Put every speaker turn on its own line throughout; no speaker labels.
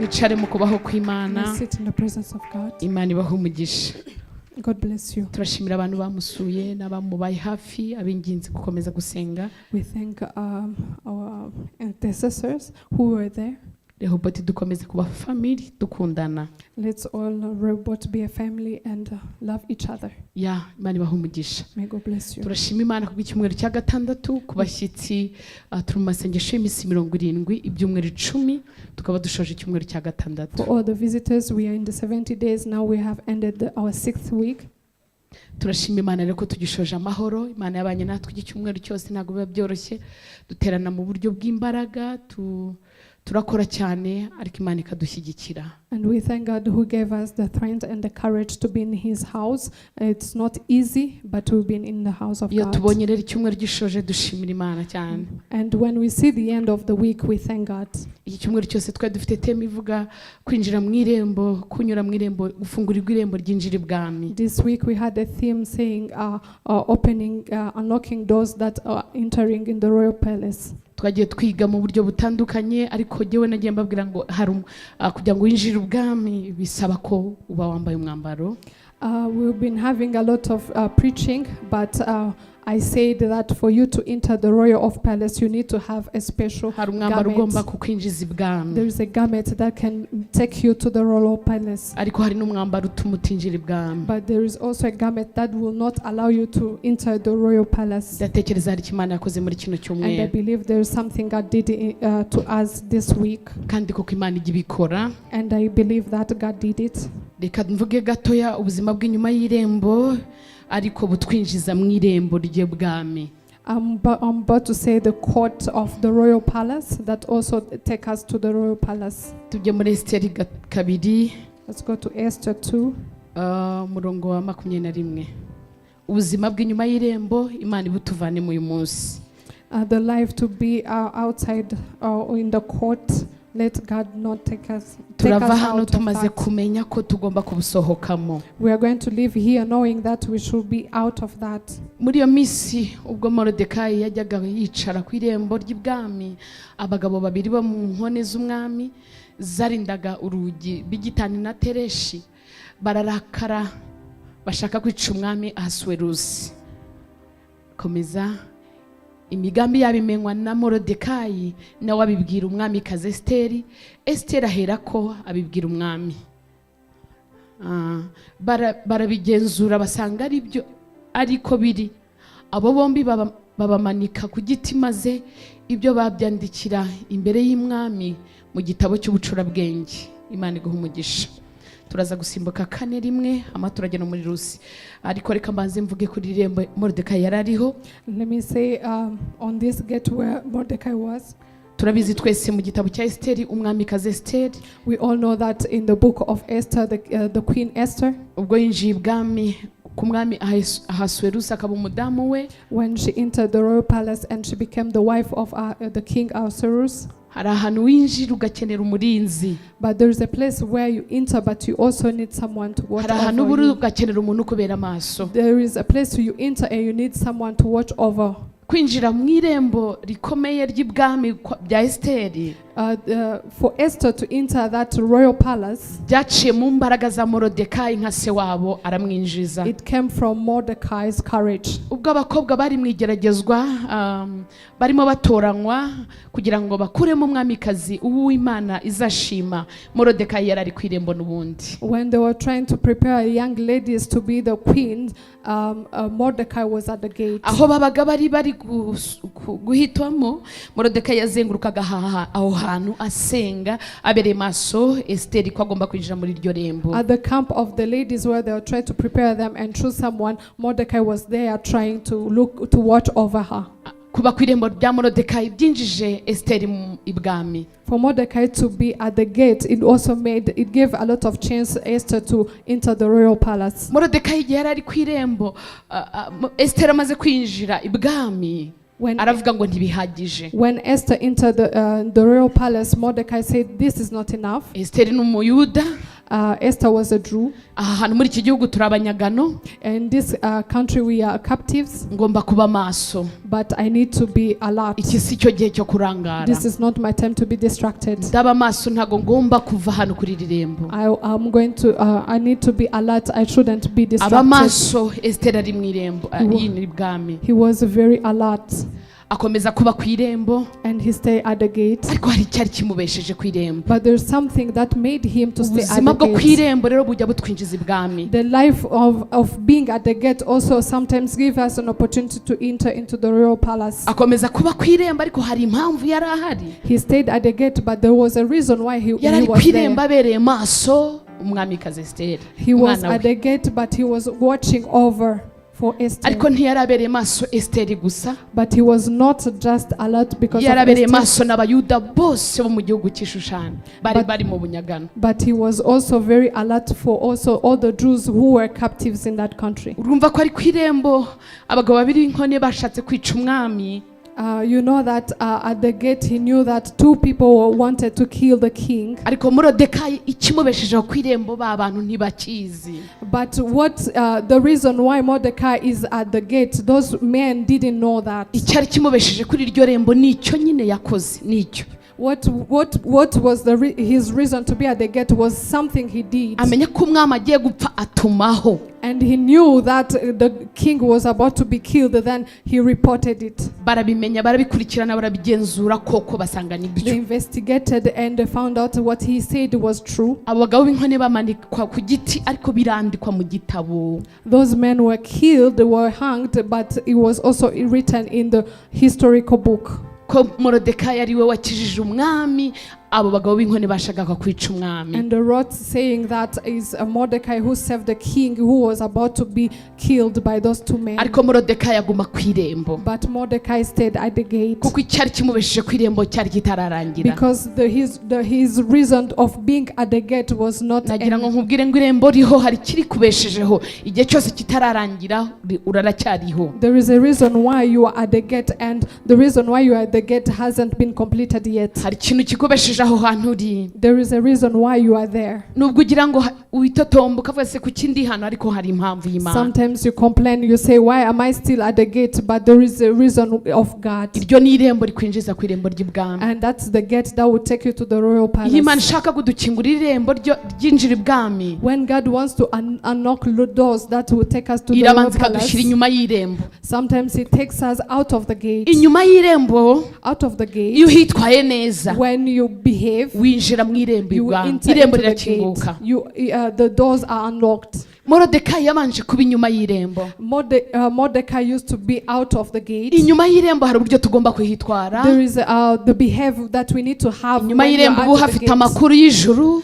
Mwicare mu kubaho kw'Imana.
Let's sit in the presence of God.
Imana ibahe umugisha.
God bless you.
Turashimira abantu bamusuye n'abamubaye hafi, ab'ingenzi gukomeza gusenga.
We thank our intercessors who were there.
Rehoboti dukomeze kuba family, dukundana.
Let's all Rehoboth be a family and love each other.
Ya, Imana ibahe umugisha.
May God bless you.
Turashima Imana kubw'icyumweru cya gatandatu. Ku bashyitsi, turi mu masengesho y'iminsi 70, ibyumweru 10, tukaba dushoje icyumweru cya gatandatu.
For all the visitors, we are in the 70 days now. We have ended our sixth week.
Turashima Imana rero ko tugishoje amahoro. Imana yabanye natwe iki cyumweru cyose. Ntabwo biba byoroshye, duterana mu buryo bw'imbaraga, turakora cyane, ariko Imana ikadushyigikira.
And we thank God who gave us the strength and the courage to be in His house. It's not easy, but we've been in the house of
Iyo
God.
tubonye rero icyumweru gishoje, dushimira Imana cyane.
And when we see the end of the week, we thank God.
Iki cyumweru cyose twari dufite theme ivuga kwinjira mu irembo, kunyura mu irembo, gufungurirwa irembo ryinjira ibwami.
This week we had a theme saying opening, unlocking doors that are entering in the royal palace.
Twagiye twiga mu buryo butandukanye, ariko jyewe nagiye mbabwira ngo hari kugira ngo winjire ubwami bisaba ko uba wambaye umwambaro.
We've been having a lot of preaching, but I said that for you to enter the royal of palace, you need to have a special
Hari umwambaro
garment.
ugomba kukwinjiza ibwami.
There is a garment that can take you to the royal palace.
Ariko hari n'umwambaro utuma utinjira ibwami.
But there is also a garment that will not allow you to enter the royal palace.
Ndatekereza hari icyo Imana yakoze muri kino
And I
cyumweru.
Believe there is something God did to us this week.
Kandi koko Imana ijya ibikora.
And I believe that God did it.
Reka mvuge gatoya ubuzima bw'inyuma y'irembo, ariko butwinjiza mu irembo ry'ubwami.
I'm about to say the court of the royal palace that also take us to the royal palace.
Tujye muri Esiteri 2.
Let's go to Esther 2,
Umurongo wa 21. Ubuzima bw'inyuma y'irembo, Imana ibutuvanemo uyu munsi.
The life to be outside or in the court. Let God not take
Turava
us
hano
out of
tumaze
that.
Kumenya ko tugomba kubusohokamo.
We are going to live here knowing that we should be out of that.
Muri iyo minsi, ubwo Morodekayi yajyaga yicara ku irembo ry'ibwami, abagabo babiri bo mu nkone z'umwami zarindaga urugi, Bigitani na Tereshi, bararakara, bashaka kwica umwami Ahasuwerusi. Komeza. Imigambi yabo imenywa na Morodekayi, nawe abibwira umwamikazi Esiteri. Esiteri ahera ko abibwira umwami. Barabigenzura basanga ari byo, ariko biri abo bombi babamanika ku giti, maze ibyo babyandikira imbere y'umwami mu gitabo cy'ubucurabwenge. Imana iguha umugisha. Turaza gusimbuka 4:1, hama turagenda muri Rusi, ariko reka mbanze mvuge kuri irembo Moridekayi yari ariho.
Let me say on this gate where Mordecai was.
Turabizi twese mu gitabo cya Esiteri, umwamikazi Esiteri,
We all know that in the book of Esther, the Queen Esther,
ubwo yinjiye ibwami ku mwami Ahasuwerusi akaba umudamu we,
when she entered the royal palace and she became the wife of the king Ahasuerus.
Hari ahantu winjira ugakenera umurinzi.
But there is a place where you enter, but you also need someone to watch
Hari ahantu uba
over
uri
you.
Ugakenera umuntu ukubera amaso.
There is a place you enter and you need someone to watch over.
Kwinjira mu irembo rikomeye ry'ibwami bya Esiteri,
For Esther to enter that royal palace,
byaciye mu mbaraga za Morodekayi nka se wabo, aramwinjiza.
It came from Mordecai's courage.
Ubwo abakobwa bari mu igeragezwa, barimo batoranywa kugira ngo bakuremo umwamikazi uw'Imana izashima, Morodekayi yari ari ku irembo n'ubundi.
When they were trying to prepare young ladies to be the queen, Mordecai was at the gate.
Aho babaga bari guhitwamo, Morodekayi yazengurukaga aho hantu asenga, abereye maso Esiteri ko agomba kwinjira muri iryo rembo.
At the camp of the ladies where they were trying to prepare them and choose someone, Mordecai was there trying to look to watch over her.
Kuba ku irembo rya Morodekayi byinjije Esiteri mu ibwami.
For Mordecai to be at the gate, it also made it gave a lot of chance Esther to enter the royal palace.
Morodekayi igihe yari ari ku irembo, Esiteri amaze kwinjira ibwami, aravuga ngo ntibihagije.
When Esther entered the royal palace, Mordecai said, "This is not enough."
Esiteri ni Umuyuda.
Esther was a Jew.
Aha hantu muri iki gihugu turi abanyagano.
In this country, we are captives,
Ngomba kuba maso.
But I need to be alert.
Iki si cyo gihe cyo kurangara.
This is not my time to be distracted.
Ndaba maso, ntabwo ngomba kuva hano kuri iri rembo.
I need to be alert. I shouldn't be
Aba
distracted.
maso, Esiteri ari mu irembo yinira ibwami.
He was very alert
Akomeza kuba ku irembo.
And he stayed at the gate.
Ariko hari icyari kimubesheje ku irembo.
But there's something that made him to stay at
Ubuzima
the
bwo ku
gate.
Irembo rero bujya butwinjiza ibwami.
The life of being at the gate also sometimes give us an opportunity to enter into the royal palace.
Akomeza kuba ku irembo, ariko hari impamvu yari ahari.
He stayed at the gate, but there was a reason why
Yari
he
ari ku
was there.
irembo abereye maso umwamikazi Esiteri,
He was
umwana
at
we.
the gate, but he was watching over for Esther.
Ariko ntiyari abereye maso Esiteri gusa.
But he was not just alert because of
Yari abereye
Esther,
maso n'Abayuda bose bo mu gihugu cy'Ishushani bari bari mu bunyagano.
But he was also very alert for also all the Jews who were captives in that country.
Urumva ko ari ku irembo, abagabo babiri b'inkone bashatse kwica umwami.
You know that at the gate he knew that two people wanted to kill the king.
Ariko Morodekayi ikimubeshejeho ku irembo ba bantu ntibakizi.
But what the reason why Mordecai is at the gate, those men didn't know that.
Icyari kimubesheje kuri iryo rembo ni icyo nyine yakoze, nicyo.
What was his reason to be at the gate was something he did.
Amenya ko umwami agiye gupfa, atumaho.
And he knew that the king was about to be killed, then he reported it.
Barabimenya, barabikurikirana, barabigenzura, koko basanga nibyo.
They investigated and they found out what he said was true.
Abo bagabo b'inkone bamanikwa ku giti, ariko birandikwa mu gitabo.
Those men were killed, they were hanged, but it was also written in the historical book.
Ko Morodekayi ari we wakijije umwami abo bagabo b'inkone bashakaga kwica umwami.
And the wrote saying that is Mordecai who saved the king who was about to be killed by those two men.
Ariko Morodekayi aguma ku irembo,
But Mordecai stayed at the gate
kuko icyari kimubesheje ku irembo cyari kitararangira.
Because his reason of being at the gate was not
Nagira ngo
end.
Nkubwire ngo irembo riho hari ikiri kubeshejeho igihe cyose kitararangira uraracyariho.
There is a reason why you are at the gate, and the reason why you are at the gate hasn't been completed yet.
Hari ikintu kikubesheje aho hantu uri.
There is a reason why you are there.
Nubwo ugira ngo witotomba ukavuga se kuki ndi hano, ariko hari impamvu y'Imana.
Sometimes you complain, you say, "Why am I still at the gate?" But there is a reason of God.
Iryo ni irembo rikwinjiza ku irembo ry'ibwami.
And that's the gate that will take you to the royal
Iyo Imana
palace.
ishaka kudukingurira irembo ryinjira ibwami,
When God wants to unlock doors that will take us to the royal
irabanza ikadushyira
palace,
inyuma y'irembo.
Sometimes He takes us out of the gate.
Inyuma y'irembo,
Out of the gate,
iyo uhitwaye neza,
when you behave,
winjira mu irembo
you will
ibwami,
enter
irembo
into the gate.
rirakinguka.
The doors are unlocked.
Morodekayi yabanje kuba inyuma y'irembo.
Mordecai used to be out of the gate.
Inyuma y'irembo hari uburyo tugomba kuhitwara.
There is the behavior that we need to have
Inyuma
when
y'irembo
you're
uba
at the
uhafite
gate.
Amakuru y'ijuru.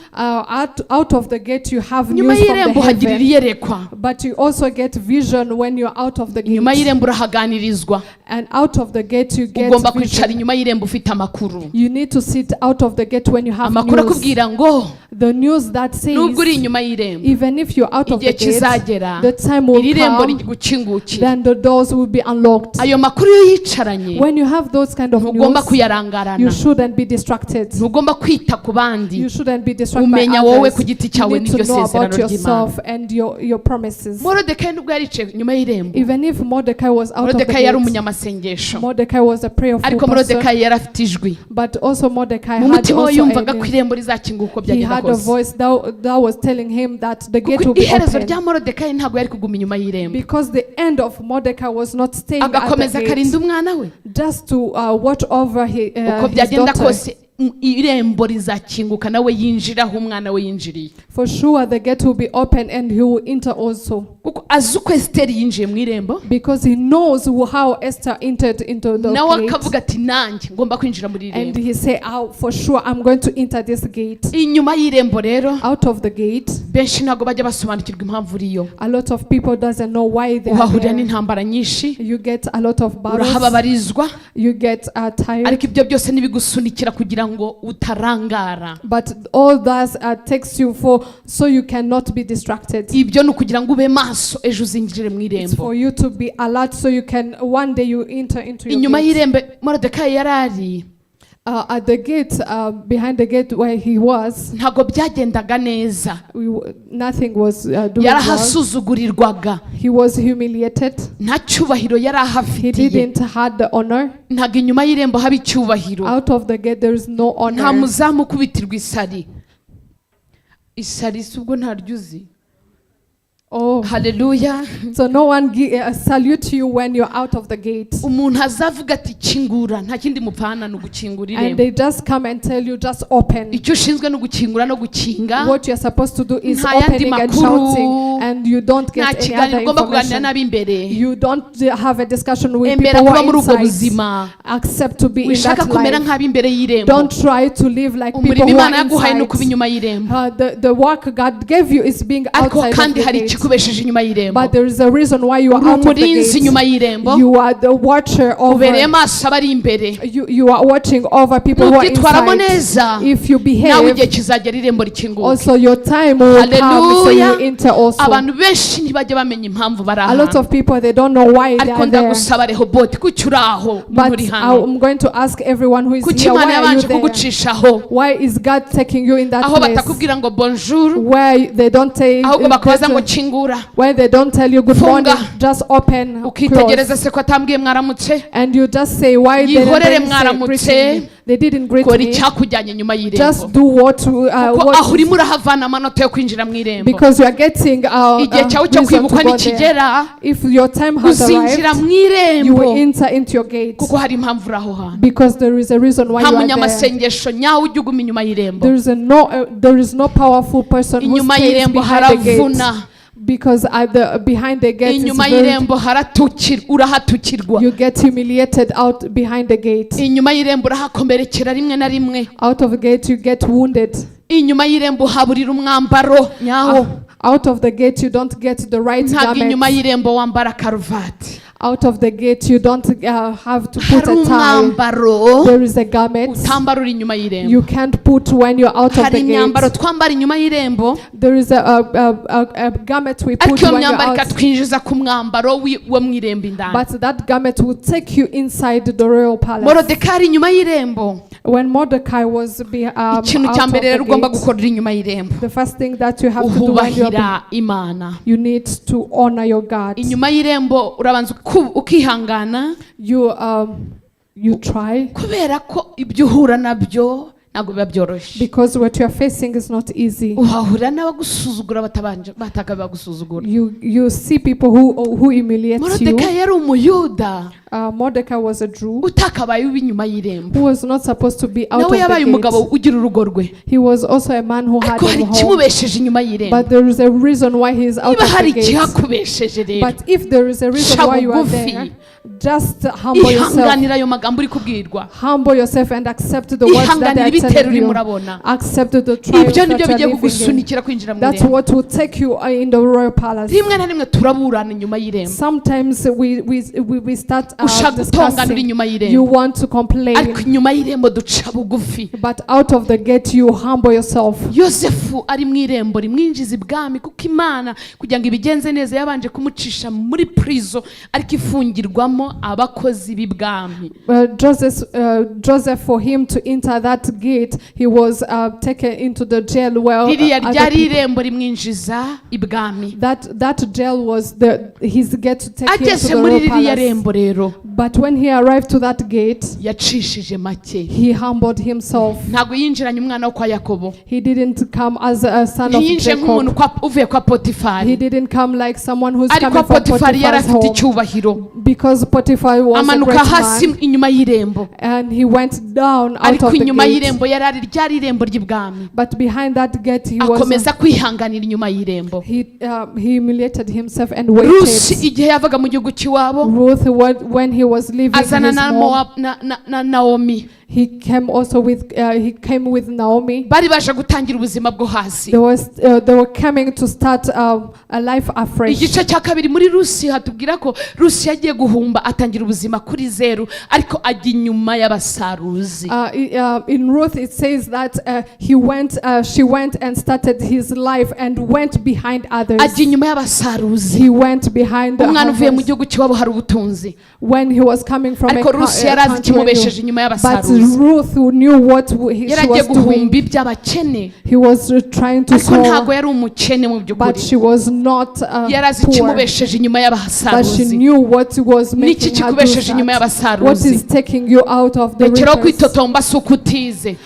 Out of the gate you have
Inyuma
news from
y'irembo
the
uhagirira
heaven.
iyerekwa.
But you also get vision when you're out of the
Inyuma
gate.
Y'irembo urahaganirizwa.
And out of the gate you get
Ugomba kwicara
vision.
Inyuma y'irembo ufite amakuru.
You need to sit out of the gate when you have
Amakuru
news.
Akubwira ngo
The news that says,
nubwo uri inyuma y'irembo,
even if you're out of
igihe
the gate,
kizagera
the time will
iri rembo
come,
rigukingukira.
Then the doors will be unlocked.
Ayo makuru iyo yicaranye,
When you have those kind of
ntugomba
news,
kuyarangarana.
You shouldn't be distracted.
Ntugomba kwita ku bandi.
You shouldn't be distracted by
Umenya wowe
others.
Ku giti
You
cyawe
need to
n'iryo
know
sezerano
about
ry'Imana.
Yourself and your promises.
Morodekayi nubwo yaricaye inyuma y'irembo,
Even if Mordecai was out of the
Morodekayi yari
gate,
umunyamasengesho.
Mordecai was a prayerful
Ariko
person.
Morodekayi yari afite ijwi.
But also Mordecai
Mu
had
mutima we
also
yumvaga ko
a,
irembo rizakinguka uko
he
byagenda
had a
kose.
Voice that was telling him that the gate
Kuko
will be
iherezo
open.
Rya Morodekayi ntabwo yari kuguma inyuma y'irembo,
Because the end of Mordecai was not staying at
agakomeza
the
akarinda
gate,
umwana we.
Just to watch over
Uko
his
byagenda
daughter.
Kose irembo rizakinguka nawe yinjira aho umwana we yinjiriye.
For sure, the gate will be open and he will enter also.
Kuko azi uko Esiteri yinjiye mu irembo,
Because he knows how Esther entered into the
nawe
gate.
Akavuga ati nanjye ngomba kwinjira muri iri
And
rembo.
He said, "Oh, for sure, I'm going to enter this gate."
Inyuma y'irembo rero,
Out of the gate,
benshi ntabwo bajya basobanukirwa impamvu uriyo.
A lot of people doesn't know why they are
Uhahurira
there.
N'intambara nyinshi.
You get a lot of battles.
Urahababarizwa.
You get tired.
Ariko ibyo byose ntibigusunikira kugira ngo utarangara.
But all that takes you for so you cannot be distracted.
Ibyo ni ukugira ngo ube maso ejo uzinjire mu
It's
irembo.
For you to be alert so you can one day you enter into your
Inyuma
gate.
Y'irembo Morodekayi yari ari,
At the gate, behind the gate where he was,
ntabwo byagendaga neza.
Nothing was doing well.
Yarahasuzugurirwaga.
He was humiliated.
Nta cyubahiro yari
He
ahafitiye.
Didn't had the honor.
Ntabwo inyuma y'irembo haba icyubahiro.
Out of the gate, there is no
Nta
honor.
Muzamu ukubitirwa isari. Isari si ubwo ntaryo uzi?
Oh,
Haleluya.
So no one salute you when you're out of the gate.
Umuntu azavuga ati kingura, nta kindi mupfana ni ugukingura
And
irembo.
They just come and tell you, "Just open."
Icyo ushinzwe ni ugukingura no gukinga.
What you're supposed to do is
Nta yandi
opening and
makuru.
Shouting, and you don't
Nta
get any
kiganiro
other
ugomba kuganira
information.
n'ab'imbere.
You don't have a discussion with
Embera
people who
kuba
are
muri ubwo
inside.
Buzima.
Accept to be in
Wishaka
that
kumera
life.
nk'ab'imbere y'irembo.
Don't try to live like people
Umurimo
who
Imana
are
yaguhaye ni ukuba
inside.
Inyuma y'irembo.
The work God gave you is being
Ariko
outside of
kandi
the
hari
gate.
Ikikubesheje inyuma y'irembo.
But there is a reason why you are
Uri
out of the
umurinzi
gate.
Inyuma y'irembo.
You are the watcher
Ubereye
over.
Maso abari imbere.
You are watching over people who are
Nubyitwaramo
inside.
Neza,
If you
nawe
behave,
igihe kizagera irembo rikinguka.
Also your time will come, so you
Hallelujah.
enter also.
Abantu benshi ntibajya bamenya impamvu bari
A lot
ahantu.
Of people, they don't know why they
Ariko
are there.
ndagusaba Rehoboti, kuki uri aho muntu
But
uri hano?
I'm going to ask everyone who is
Kuki
here,
Imana
why are you
yabanje
there?
Kugucishaho?
Why is God taking you in that
Aho
place?
Batakubwira ngo bonjour,
Where they don't say,
ahubwo bakubaza ngo kingura.
Where they don't tell you good
Funga.
Morning, just open, close.
Ukitegereza se ko atambwiye mwaramutse.
And you just say, why they
Yihorere
didn't say
mwaramutse.
Greeting me? They didn't greet
Kora
me.
Icyakujyanye inyuma y'irembo.
Just do
Kuko
what
aho urimo urahavana amanota yo kwinjira mu irembo.
Because you are getting
Igihe cyawe cyo
reason to
kwibukwa
go there.
Nikigera,
If your time has
uzinjira
arrived,
mu
you
irembo
will enter into your gate
kuko hari impamvu uri aho hantu.
Because there is a reason why
Nta
you are there.
Munyamasengesho nyawe ujya uguma inyuma y'irembo.
There is no powerful person who
Inyuma
stays
y'irembo
behind the gate
haravuna.
Because at the behind the gate is
Inyuma
very,
y'irembo haratukirwa, urahatukirwa.
You get humiliated out behind the gate.
Inyuma y'irembo urahakomerekera rimwe na rimwe.
Out of the gate you get wounded.
Inyuma y'irembo uhaburira umwambaro nyawo.
Out of the gate you don't get the right
Ntabwo inyuma
garment.
Y'irembo wambara karuvati.
Out of the gate you don't have to put
Hari
a tie.
Umwambaro
There is a garment
utambara uri inyuma y'irembo.
You can't put when you're out of
Hari
the
imyambaro
gate.
twambara inyuma y'irembo,
There is a garment we
ariko
put
iyo
when you're
myambaro
out.
Ikatwinjiza ku mwambaro wo mu irembo indani.
But that garment will take you inside the royal palace.
Morodekayi ari inyuma y'irembo.
When Mordecai was
Ikintu
out
cya
of
mbere rero
the
ugomba
gate,
gukora uri inyuma y'irembo,
the first thing that you have to do when you're
uhubahira Imana.
You need to honor your God.
Inyuma y'irembo urabanza ukihangana.
You try
Kubera ko ibyo uhura nabyo ntabwo biba byoroshye.
Because what you are facing is not easy.
Uhahurira n'abagusuzugura batabanje bataka bagusuzugura.
You see people who humiliate you.
Morodekayi yari umuyuda
Mordecai was a Jew
utakabaye uba inyuma y'irembo.
Who was not supposed to be out
Nawe
of
yabaye
the
umugabo
gate.
ugira urugo rwe.
He was also a man who had
Ariko hari
a home.
Ikimubesheje inyuma y'irembo.
But there is a reason why he is out
Niba
of
hari
the gate.
Ikihakubesheje rero,
But if there is a reason
ca
why you are
bugufi.
There, just humble yourself.
Ihanganira ayo magambo uri kubwirwa.
Humble yourself and accept the words that they
Ihanganira
are
ibitero
telling
urimo
you.
urabona.
Accept the trials
Ibyo
that
nibyo
you are
bigiye
living in.
kugusunikira kwinjira mu
That's
irembo.
What will take you in the royal palace.
Rimwe na rimwe turaburana inyuma y'irembo.
Sometimes we start
Ushaka gutongana uri
discussing.
Inyuma y'irembo.
You want to complain,
Ariko inyuma y'irembo duca bugufi.
But out of the gate you humble yourself.
Yosefu ari mu irembo rimwinjiza ibwami, kuko Imana kugira ngo ibigenze neza yabanje kumucisha muri prison ariko ifungirwamo abakozi b'ibwami.
Joseph, for him to enter that gate, he was taken into the jail where
Ririya
other
ryari
people-
irembo rimwinjiza ibwami.
that jail was his gate to take him to
Ageze
the
muri
royal
ririya
palace.
Rembo rero,
But when he arrived to that gate,
yacishije make.
He humbled himself.
Ntabwo yinjiranye umwana wo kwa Yakobo.
He didn't come as a son of
Ntiyinjiye nk'umuntu
Jacob.
uvuye kwa
He
Potifari.
Didn't come like someone who's
Ariko
coming from
Potifari yari
Potiphar's
afite
home.
icyubahiro.
Because Potiphar was a
Amanuka
great
hasi
man.
Inyuma y'irembo.
And he went down out
Ariko
of the
inyuma
gate.
Y'irembo yari ari ryari irembo ry'ibwami.
But behind that gate, he was
Akomeza kwihanganira inyuma y'irembo.
He humiliated himself and
Rusi
waited.
Igihe yavaga mu gihugu cy'iwabo,
Ruth, when he was leaving
azana
his
na,
mom,
Moab, na Naomi.
He came with Naomi.
Bari baje gutangira ubuzima bwo hasi.
They were coming to start a life afresh.
Igice cya kabiri muri Rusi hatubwira ko Rusi yagiye Guhumba, atangira ubuzima kuri zeru, ariko ajya inyuma y'abasaruzi.
In Ruth, it says that she went and started his life and went behind others.
Ajya inyuma y'abasaruzi.
He went behind the
Umwana uvuye mu
harvest
gihugu cy'iwabo hari ubutunzi,
when he was coming from a,
ariko Rusi
a
yari azi
country where
ikimubesheje inyuma
But
y'abasaruzi.
Ruth, who knew what she
Yari agiye
was doing,
guhumba iby'abakene,
he was trying to
ariko ntabwo
sow,
yari umukene mu
but
by'ukuri.
she was not
Yari azi
poor.
ikimubesheje inyuma
But she
y'abasaruzi.
Knew what was
Niki
making her do
kikubesheje inyuma
that. What
y'abasaruzi?
Is taking you out of the
Rekeraho
reapers?
kwitotomba, si uko utize.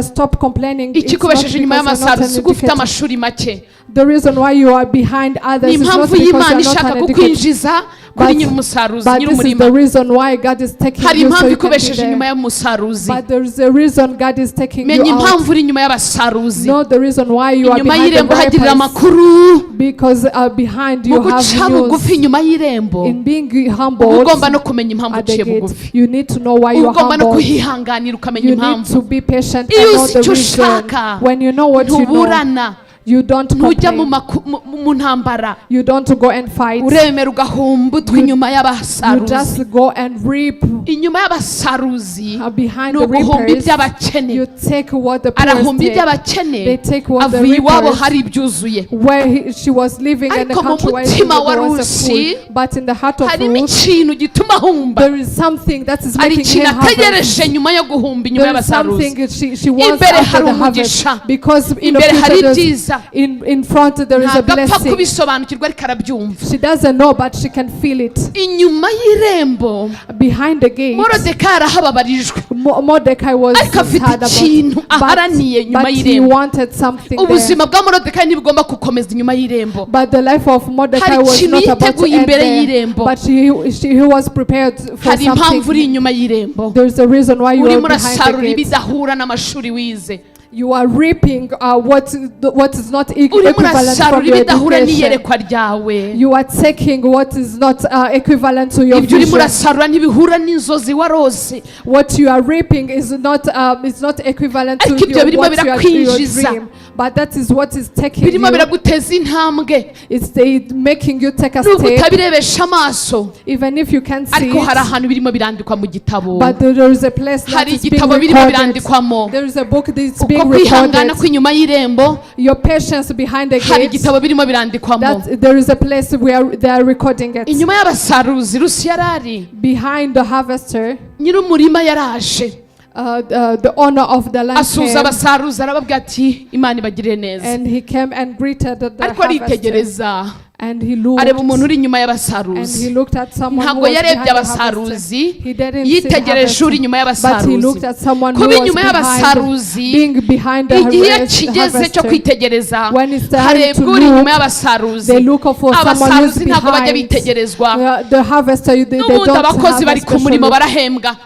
Stop complaining. It's not
Ikikubesheje inyuma
because you're not
y'amasaruzi
an
si uko ufite
educated.
Amashuri make.
The reason why you are behind others
Ni
is not
impamvu
because
y'Imana
you are not
ishaka
an educated.
kukwinjiza kuri nyir'umusaruzi,
But this is
nyir'umurima.
The reason why God is taking
Hari
you so
impamvu
you can be
ikubesheje inyuma
there.
y'umusaruzi.
But there is a reason God is taking
Menya
you out.
impamvu uri inyuma y'abasaruzi.
Know the reason why you are
Inyuma
behind the
y'irembo hagirira
reapers.
amakuru.
Because behind
Mu
you have
guca bugufi
news.
inyuma y'irembo,
In being
uba
humbled
ugomba no kumenya impamvu
at the
uciye
gate,
bugufi.
you need to know why you
Uba
are
ugomba no
humbled.
kuhihanganira ukamenya
You need
impamvu.
to be patient
Iyo
and know
uzi
the
icyo
reason.
ushaka,
When you know what you know,
ntuburana,
you don't
ntujya mu
complain.
mu ntambara.
You don't go and fight.
Uremera ugahumba utwo inyuma
You
y'abasaruzi.
Just go and reap
Inyuma y'abasaruzi
behind
ni
the
uguhumba
reapers.
iby'abakene.
You take what the poor
Arahumba
take.
iby'abakene.
They take what the
Avuye iwabo
reapers
hari ibyuzuye,
where she was living in the
ariko mu
country where
mutima
there
wa
was a
Rusi,
food. But in the heart of
harimo
Ruth,
ikintu gituma ahumba.
There is something that is
Hari
making
ikintu
her harvest.
ategereje nyuma yo guhumba inyuma
There is
y'abasaruzi.
Something she wants
Imbere
after
hari
the harvest.
umugisha.
Because in the
Imbere hari
future,
ibyiza.
in front there is a
Ntabwo apfa
blessing.
Kubisobanukirwa, ariko arabyumva.
She doesn't know, but she can feel it.
Inyuma y'irembo,
Behind the gate,
Morodekayi arahababarijwe,
Mordecai was
ariko afite
sad about
ikintu aharaniye nyuma
but he
y'irembo.
Wanted something there.
Ubuzima bwa Morodekayi ntibugomba gukomeza inyuma y'irembo.
But the life of Mordecai
Hari
was
ikintu
not about to
yiteguye
end
imbere
there.
y'irembo.
But he was prepared for
Hari impamvu uri
something.
Inyuma y'irembo.
There's a reason why you are
Urimo
behind the
urasarura
gate.
Ibidahura n'amashuri wize.
You are reaping what is not
Urimo
equivalent
urasarura
from your
ibidahura
education.
N'iyerekwa ryawe.
You are taking what is not equivalent to your
Ibyo urimo
vision.
Urasarura ntibihura n'inzozi warose.
What you are reaping is not equivalent to
Ariko ibyo birimo
what you are, to your
birakwinjiza.
Dream. But that is what is taking
Birimo
you.
Biraguteza intambwe.
It's making you take a
Nubwo
step,
utabirebesha amaso,
even if you can't see
ariko hari
it.
Ahantu birimo birandikwa mu gitabo.
But there is a place that
Hari
is being
igitabo birimo
recorded.
Birandikwamo.
There is a book that is
Uko
being
kwihangana
recorded.
Kw'inyuma y'irembo,
Your patience behind the
hari
gate.
Igitabo birimo birandikwamo.
That there is a place where they are recording it.
Inyuma y'abasaruzi Rusi yarari.
Behind the harvester,
Nyir'umurima yaraje,
the owner of the land
asuhuza
came,
abasaruzi, arababwira ati Imana ibagirire neza.
And he came and greeted the
Ariko
harvester.
Aritegereza,
And he looked,
areba umuntu uri inyuma
and he
y'abasaruzi.
Looked at someone who
Ntabwo
was
yarebye
behind the harvester.
abasaruzi,
He didn't see the
yitegereje uri
harvester,
inyuma
but he looked
y'abasaruzi.
At someone who
Kuba
was
inyuma
behind,
y'abasaruzi,
being behind the
igihe iyo kigeze cyo
harvester.
Kwitegereza,
When it's time to
harebwa uri inyuma
look,
y'abasaruzi.
they look for someone who's
Abasaruzi ntabwo bajya
behind.
Bitegerezwa.
The harvester, they
N'ubundi
don't
abakozi
have a
bari ku
special
murimo
look.
barahembwa,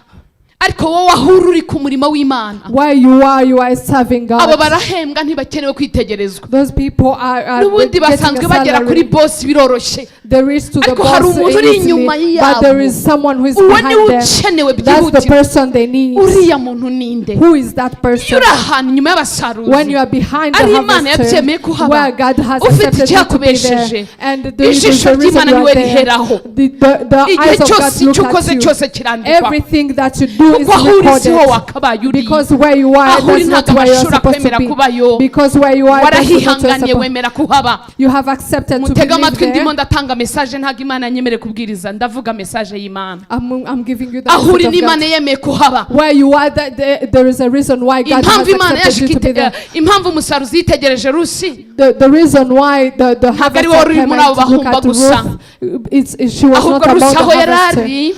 ariko wowe aho uri ku murimo w'Imana,
Where you are serving
abo
God.
Barahembwa, ntibakenewe kwitegerezwa.
Those people are
N'ubundi
getting
basanzwe
a
bagera kuri
salary.
Bosi biroroshye.
They reach to the
Ariko hari
boss
umuntu uri inyuma
easily, but there
yabo.
Is someone who is
Uwo
behind
niwe
them.
ukenewe
That's the
byihutirwa.
Person they need.
Uriya muntu ninde?
Who is that
Iyo
person?
uri ahantu inyuma y'abasaruzi,
When you are behind the
ari Imana
harvester,
yabyemeye kuhaba,
where God has
ufite
accepted you to be there,
icyakubesheje,
and there is
ijisho
a reason
ry'Imana
you
niwe
are there.
riheraho.
The
Igihe
eyes of God
cyose
look
icyo ukoze
at you.
Cyose kirandikwa.
Everything that you do is
Kuko aho uri siho
recorded.
wakabaye uri.
Because where you are,
Aho uri
that's not
ntabwo
where you are
amashuri
supposed
akwemera
to be.
Kubayo.
Because where you are, that's not where you are
Warahihanganiye,
supposed.
wemera kuhaba.
You have accepted to be
Mutege amatwi,
there.
ndimo ndatanga message, ntabwo Imana yanyemereye kubwiriza, ndavuga message y'Imana.
I'm giving you the
Aho uri
message of
n'Imana
God.
yemeye kuhaba.
Where you are, that there is a reason why God has
Impamvu Imana
accepted
yaje
you to be
ikite-
there.
impamvu umusaruzi yitegereje Rusi,
The reason why the
Ntabwo ari
harvester
wowe uri
came
muri
and
abo
look
bahumba
at
gusa.
Ruth, she was
Ahubwo
not
Rusi
about
aho
the
yari
harvester.
ari,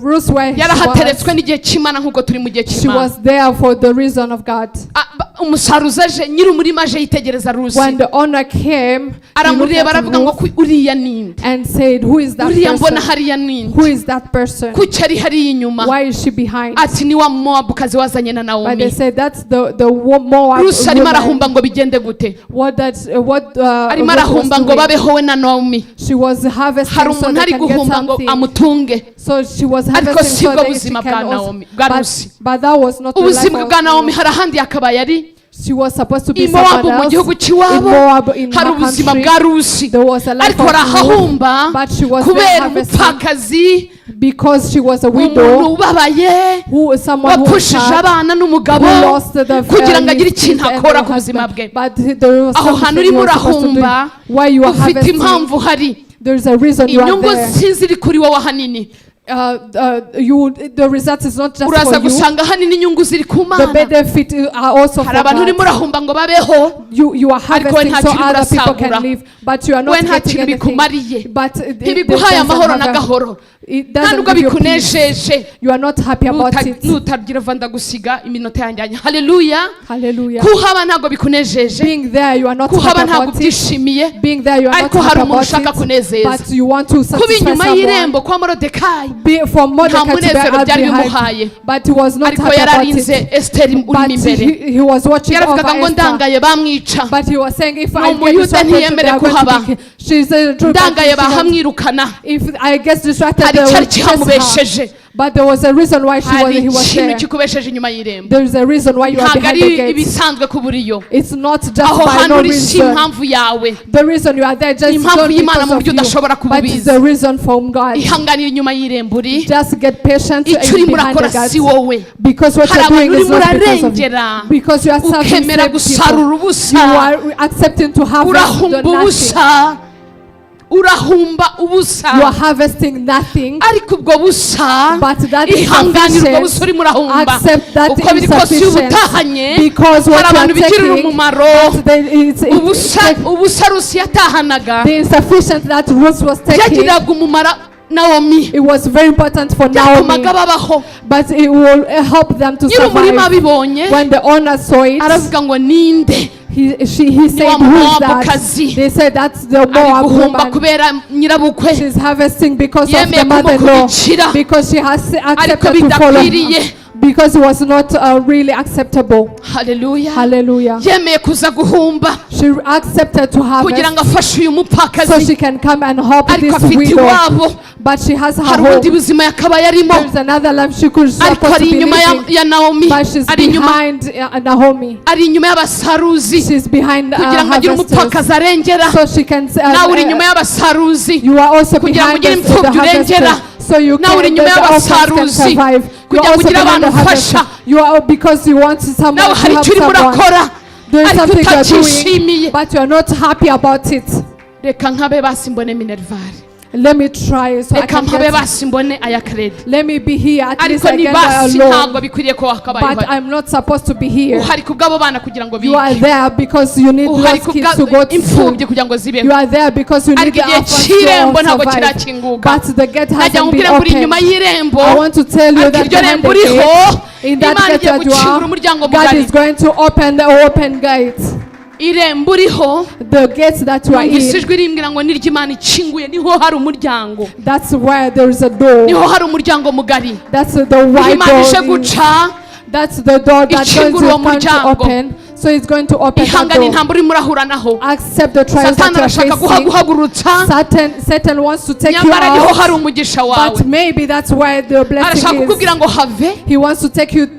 Ruth, where she
yarahateretswe
was,
n'igihe cy'Imana nk'uko turi mu gihe
she
cy'Imana.
Was there for the reason of God.
Ah, umusaruzi aje, nyir'umurima aje yitegereza Rusi,
When the owner came, he looked
aramureba
at
aravuga ngo
Ruth
Uriya ninde?
And said, "Who is that
Uriya mbona
person?
hariya ninde?
Who is that person?
Kuki ari hariya inyuma?"
Why is she behind?"
Ati ni wa Mowabukazi wazanye na
But
Nawomi.
they said, "That's the Moab
Rusi arimo
woman."
arahumba ngo bigende gute?
What that what
Arimo
Ruth was
arahumba ngo
doing.
Babeho we na Nawomi.
She was harvesting
Hari
so
umuntu
they
ari
can get
guhumba ngo
something.
Amutunge,
So she was
ariko
harvesting
si
so
bwo
that she
buzima
can
bwa
also.
Nawomi, bwa
But,
Rusi.
but that was not the life
Ubuzima
of
bwa Nawomi
Ruth.
hari ahandi yakabaye ari.
She was supposed to be
I Mowabu,
someone
mu
else.
gihugu
In
cy'iwabo,
Moab, in
hari
her
ubuzima
country,
bwa Rusi,
there was a life
ariko
of Ruth,
arahahumba
but she was there
kubera
harvesting
umupfakazi,
because she was a
umuntu
widow
ubabaye,
who was someone who was
wapushije
sad,
abana n'umugabo
who lost the
kugira ngo agire
his
ikintu
kids and
akora
her
ku buzima
husband.
bwe.
But there was
Aho
something
hantu
he
urimo
was supposed to do.
urahumba,
Why you are
ufite
harvesting,
impamvu uhari.
there's a reason you are
Inyungu
there.
sinziri kuri wowe ahanini.
The result is not just
Uraza
for you.
gusanga ahanini inyungu ziri ku
The
Mana.
benefit are also
Hari
for
abantu urimo
God.
urahumba ngo babeho,
You are
ariko we
harvesting
nta
so
kintu
other people
urasagura.
can live, but you are
We
not
nta
getting
kintu
anything.
bikumariye,
But it
ntibiguhaye
doesn't
amahoro
have
na gahoro,
it
nta
doesn't
nubwo
give you peace.
bikunejeje.
You are not happy about it.
Nutagira va ndagusiga iminota yanjye. Haleluya.
Hallelujah.
Kuhaba ntabwo bikunejeje,
Being there, you are not
kuhaba
happy
ntabwo
about it.
ubyishimiye,
Being there, you are not
ariko hari
happy
umuntu
about
ushaka
it.
kunezeza.
But you want to
Kuba
satisfy
inyuma
someone.
y'irembo kwa Morodekayi
Be, for
nta
Mordecai to be
munezero
out
byari
behind,
bimuhaye,
but he was not
ariko
happy about
yararinze
it.
Esiteri urimo
But
imbere.
he was watching over
Yaravugaga ngo
Esther.
ndangaye bamwica,
But he was saying, if
Ni
I get
Umuyuda,
distracted, they
ntiyemere
are going to
kuhaba.
be killed. She's a true
ndangaye bahamwirukana.
If I get distracted,
Hari
they will
icyari
chase her.
kihamubesheje.
But there was a reason why
Hari
he was
ikintu
there.
kikubesheje inyuma y'irembo.
There is a reason why you are
Ntabwo
behind
ari
the gate.
ibisanzwe kuba uriyo.
It's not just
Aho
by
hantu
no
uri si
reason.
impamvu yawe,
The reason you are there just
impamvu
not
y'Imana
because
mu
of
buryo
you,
udashobora
but it's
kububizi.
the reason from God.
Ihanganira inyuma y'irembo uri.
Just get patient
Icyo
and
urimo
behind
urakora
the
si
gate.
wowe.
Because what
Hari
you're doing
abantu
is
urimo
not because of you.
urarengera,
Because you are serving
ukemera
same people.
gusarura
You
ubusa.
are accepting to harvest
Urahumba
the nothing.
ubusa, urahumba ubusa,
You are harvesting nothing.
Ariko ubwo busa,
But that
ihanganira ubwo
insufficient.
busa urimo urahumba.
Accept that
Uko biri kose iyo
insufficient.
ubutahanye,
Because what
hari
you
abantu
are
bigirira
taking,
umumaro.
but then
Ubusa, ubusa Rusi yatahanaga
the insufficient that Ruth was taking,
byagiriraga umumaro Nawomi,
it was very important for Naomi,
byatumaga babaho.
but it will help them to
Nyiri umurima
survive.
abibonye
When the owner saw it,
aravuga ngo ninde?
he said,
Wa
"Who is that?"
Mowabukazi.
They said, "That's the
Ari
Moab
guhumba
woman.
kubera nyirabukwe.
She's harvesting because of
Yemeye
the mother-in-law,
kumukurikira,
because she has
ariko
accepted to follow her,
bidakwiriye.
because it was not really acceptable."
Haleluya.
Hallelujah.
Yemeye kuza guhumba
She accepted to
kugira
harvest
ngo afashe uyu
so
mupfakazi,
she can come and help
ariko
this
afite
widow.
iwabo.
But she has her
Hari ubundi
home.
buzima yakabaye arimo,
There's another life she could
ariko
supposed
ari
to be
inyuma ya,
living,
ya Nawomi,
but she's
ari inyuma,
behind Naomi.
ari inyuma y'abasaruzi
She's behind
kugira ngo agire
harvesters,
umupfakazi arengera.
so she can.
Nawe uri inyuma y'abasaruzi
You are also
kugira ngo
behind
ugire
the
imfubyi urengera.
harvesters, so you
Nawe uri
can,
inyuma
the orphans can
y'abasaruzi
survive. You
kugira
are
ngo
also
ugire
behind
abantu
the harvesters.
ufasha.
You are because you want someone
Nawe
to
hari
help
icyo urimo
someone.
urakora,
There is
ariko
something you are
utacyishimiye.
doing, but you are not happy about it.
Reka nkabe basi mbone minerval,
Let me try so I
reka
can
mpabe
get.
basi mbone aya kredi,
Let me be here at least
ariko
I
ni
get
basi
alone.
ntabwo bikwiriye ko wakabaye
But
uhari.
I'm not supposed to be here.
Uhari kubw'abo bana kugira ngo
You are
bige,
there because you need
uhari
those kids to go
kubwa
to school.
imfubyi kugira ngo zibeho,
You are there because you need
ariko
the
igihe
orphans to
cy'irembo
all
ntabwo
survive.
kirakinguka.
But the gate
Najya
hasn't
nkubwire
been
ngo uri inyuma
opened.
y'irembo,
I want to tell you
ariko
that
iryo
behind
rembo
the
uriho,
gate, in that
Imana
gate
igiye
that you
gukingura
are,
umuryango
God
mugari.
is going to open the open gate.
Irembo uriho,
The gate that you are
numvise
in,
ijwi rimbwira ngo niryo Imana ikinguye, niho hari umuryango,
that's where there is a door.
niho hari umuryango mugari.
That's the wide
Imana ije
door.
guca
That's the door that going
ikingura
to,
uwo
going to
muryango.
open. So it's going to open that
Ihangane
door.
intambara urimo urahura naho.
Accept the trials
Satani
that you are
arashaka
facing.
guhagurutsa,
Satan wants to take you
nyamara niho hari
out,
umugisha wawe.
but maybe that's where the
Arashaka
blessing is.
kukubwira ngo have.
He wants to take you to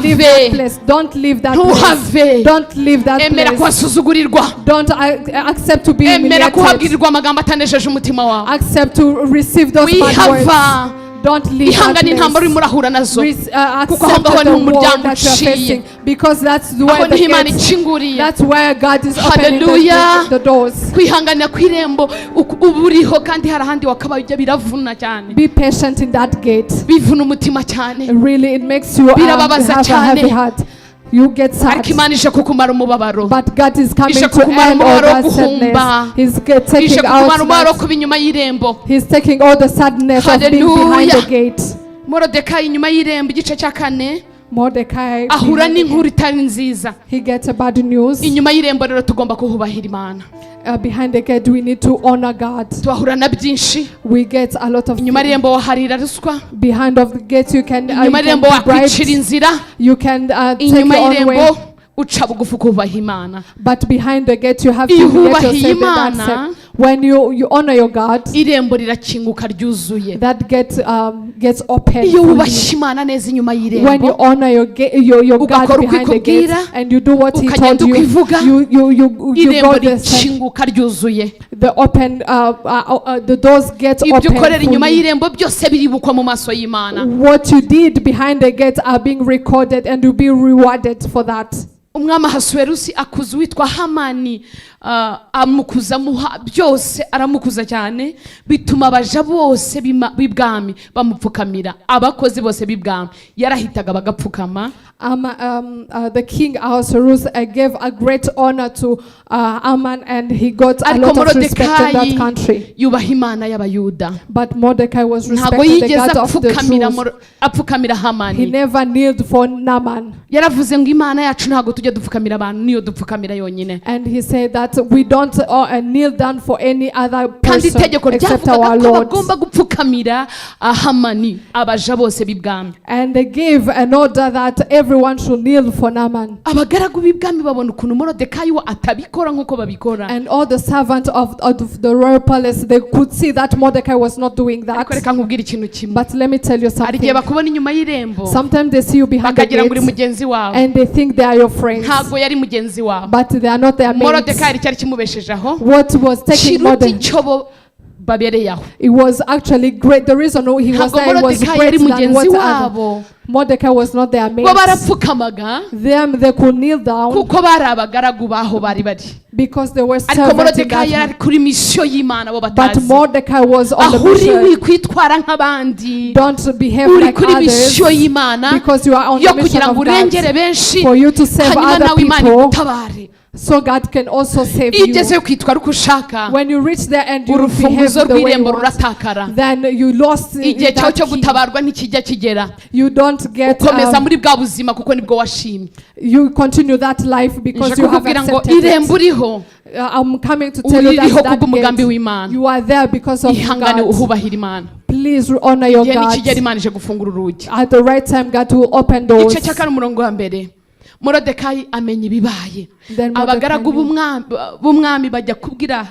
leave that place. Don't leave that place.
Ntuhave.
Don't leave that
Emera
place.
kuhasuzugurirwa,
Don't accept to be
emera
humiliated.
kuhabwirirwa amagambo atanejeje umutima wawe.
Accept to receive those bad words.
Wihava.
Don't leave that
Ihangane intambara urimo
place.
urahura nazo, kuko aho
Accept
ngaho
the
niho
war
umuryango
that you are
uciye.
facing, because that's
Aho
where the
niho Imana
gate,
ikinguriye.
that's where God is opening
Hallelujah.
the doors.
Kwihanganira ku irembo uba uriho kandi hari ahandi wakabaye ujya biravuna cyane.
Be patient in that gate.
Bivuna umutima cyane.
Really, it makes you
Birababaza
have a
cyane.
heavy heart. You get sad.
Ariko Imana ije kukumara umubabaro.
But God is coming
Ije
to
kukumara
end all
umubabaro wo
that sadness.
guhumba.
He's
Ije
taking
kukumara
out
umubabaro wo
that.
kuba inyuma y'irembo.
He's taking all the sadness of being behind the
Hallelujah.
gate.
Morodekayi inyuma y'irembo, igice cya kane,
Mordecai,
ahura
behind the
n'inkuru
gate,
itari nziza.
he gets a bad news.
Inyuma y'irembo rero tugomba kuhubahira Imana.
Behind the gate, we need to honor God.
Tuhahura na byinshi.
We get a lot of
Inyuma
things.
y'irembo waharira ruswa.
Behind of the gate, you can
Inyuma
you can
y'irembo
be
wakwicira
bribed.
inzira.
You can take
Inyuma
your own way.
y'irembo Uca bugufi ukubaha Imana.
But behind the gate, you have to
Iyo
humiliate
wubahiye
yourself and
Imana,
accept. When you honor your God,
irembo rirakinguka ryuzuye.
That gate gets open
Iyo
for you.
wubashye Imana neza inyuma
When you
y'irembo,
honor your God
ugakora uko
behind the gate
ikubwira,
and you do what He
ukagenda
told you,
uko ivuga,
you
irembo
go the same.
rikinguka ryuzuye.
The open, the doors get
Ibyo
open
ukorera inyuma
fully.
y'irembo byose biribukwa mu maso y'Imana.
What you did behind the gate are being recorded and you'll be rewarded for that.
Umwami Ahasuwerusi akuza uwitwa Hamani, amukuza, amuha byose, aramukuza cyane, bituma abaja bose b'ibwami bamupfukamira. Abakozi bose b'ibwami yarahitaga bagapfukama.
The king Ahasuerus gave a great honor to Aman and he got a
Ariko
lot of respect in that
Morodekayi
country.
yubaha Imana y'Abayuda.
But Mordecai was
Ntabwo
respected the
yigeze
God of the
apfukamira
Jews.
Apfukamira
He
Hamani.
never kneeled for Naaman.
Yaravuze ngo Imana yacu ntabwo tujya dupfukamira abantu, niyo dupfukamira yonyine.
And he said that we don't kneel down for any other
Kandi
person
itegeko
except
ryavugaga
our
ko
Lord.
bagomba gupfukamira Hamani, abaja bose b'ibwami.
And they gave an order that everyone should kneel for Naaman.
Abagaragu b'ibwami babona ukuntu Morodekayi we atabikora nk'uko babikora.
And all the servants of the royal palace, they could see that Mordecai was not doing that.
Ariko reka nkubwire ikintu kimwe.
But let me tell you
Hari igihe
something.
bakubona inyuma y'irembo,
Sometimes they see you behind the
bakagira ngo uri
gate
mugenzi wawe.
And they think they are your friends.
Ntabwo yari mugenzi wawe.
But they are not their mates.
Morodekayi cyari kimubesheje aho
What was taking
kiruta
Mordecai?
icyo bo babereye aho.
It was actually great. The reason he was
Ntabwo
there was
Morodekayi
great
yari
than
mugenzi
what other.
wabo.
Mordecai was not their
Bo
mate.
barapfukamaga
Them, they could kneel down
kuko bari abagaragu baho bari bari.
Because they were
Ariko
servants in
Morodekayi
that
yari ari kuri misiyo y'Imana bo
But
batazi.
Mordecai was on the
Aho uri
mission.
wikwitwara nk'abandi.
Don't behave
Uri
like
kuri
others
misiyo y'Imana
because you are on
yo
the mission
kugira ngo
of
urengere
God
benshi,
for you to save
hanyuma
other
nawe Imana
people
igutabare.
So God can also save
Iyo
you.
ugezeyo kwitwara uko ushaka,
When you reach there and you behave
urufunguzo
the way you
rw'irembo
want,
ruratakara.
Then you lost
Igihe cyawe
that
cyo
key.
gutabarwa ntikijya kigera.
You don't get
Ukomeza muri bwa buzima kuko nibwo washimye.
You continue that life because
Nje
you have
kukubwira ngo
accepted
irembo
it.
uriho,
I'm coming to tell you
uririho
that, that
kubw'umugambi
gate,
w'Imana.
You are there because of
Ihangane
God.
uhubahira Imana.
Please honor your
Igihe nikigera
God.
Imana ije gufungura urugi.
At the right time, God will open doors.
Igice cya kane umurongo wa mbere, Morodekayi amenya ibibaye.
Then Mordecai
Abagaragu
knew.
b'umwami bajya kubwira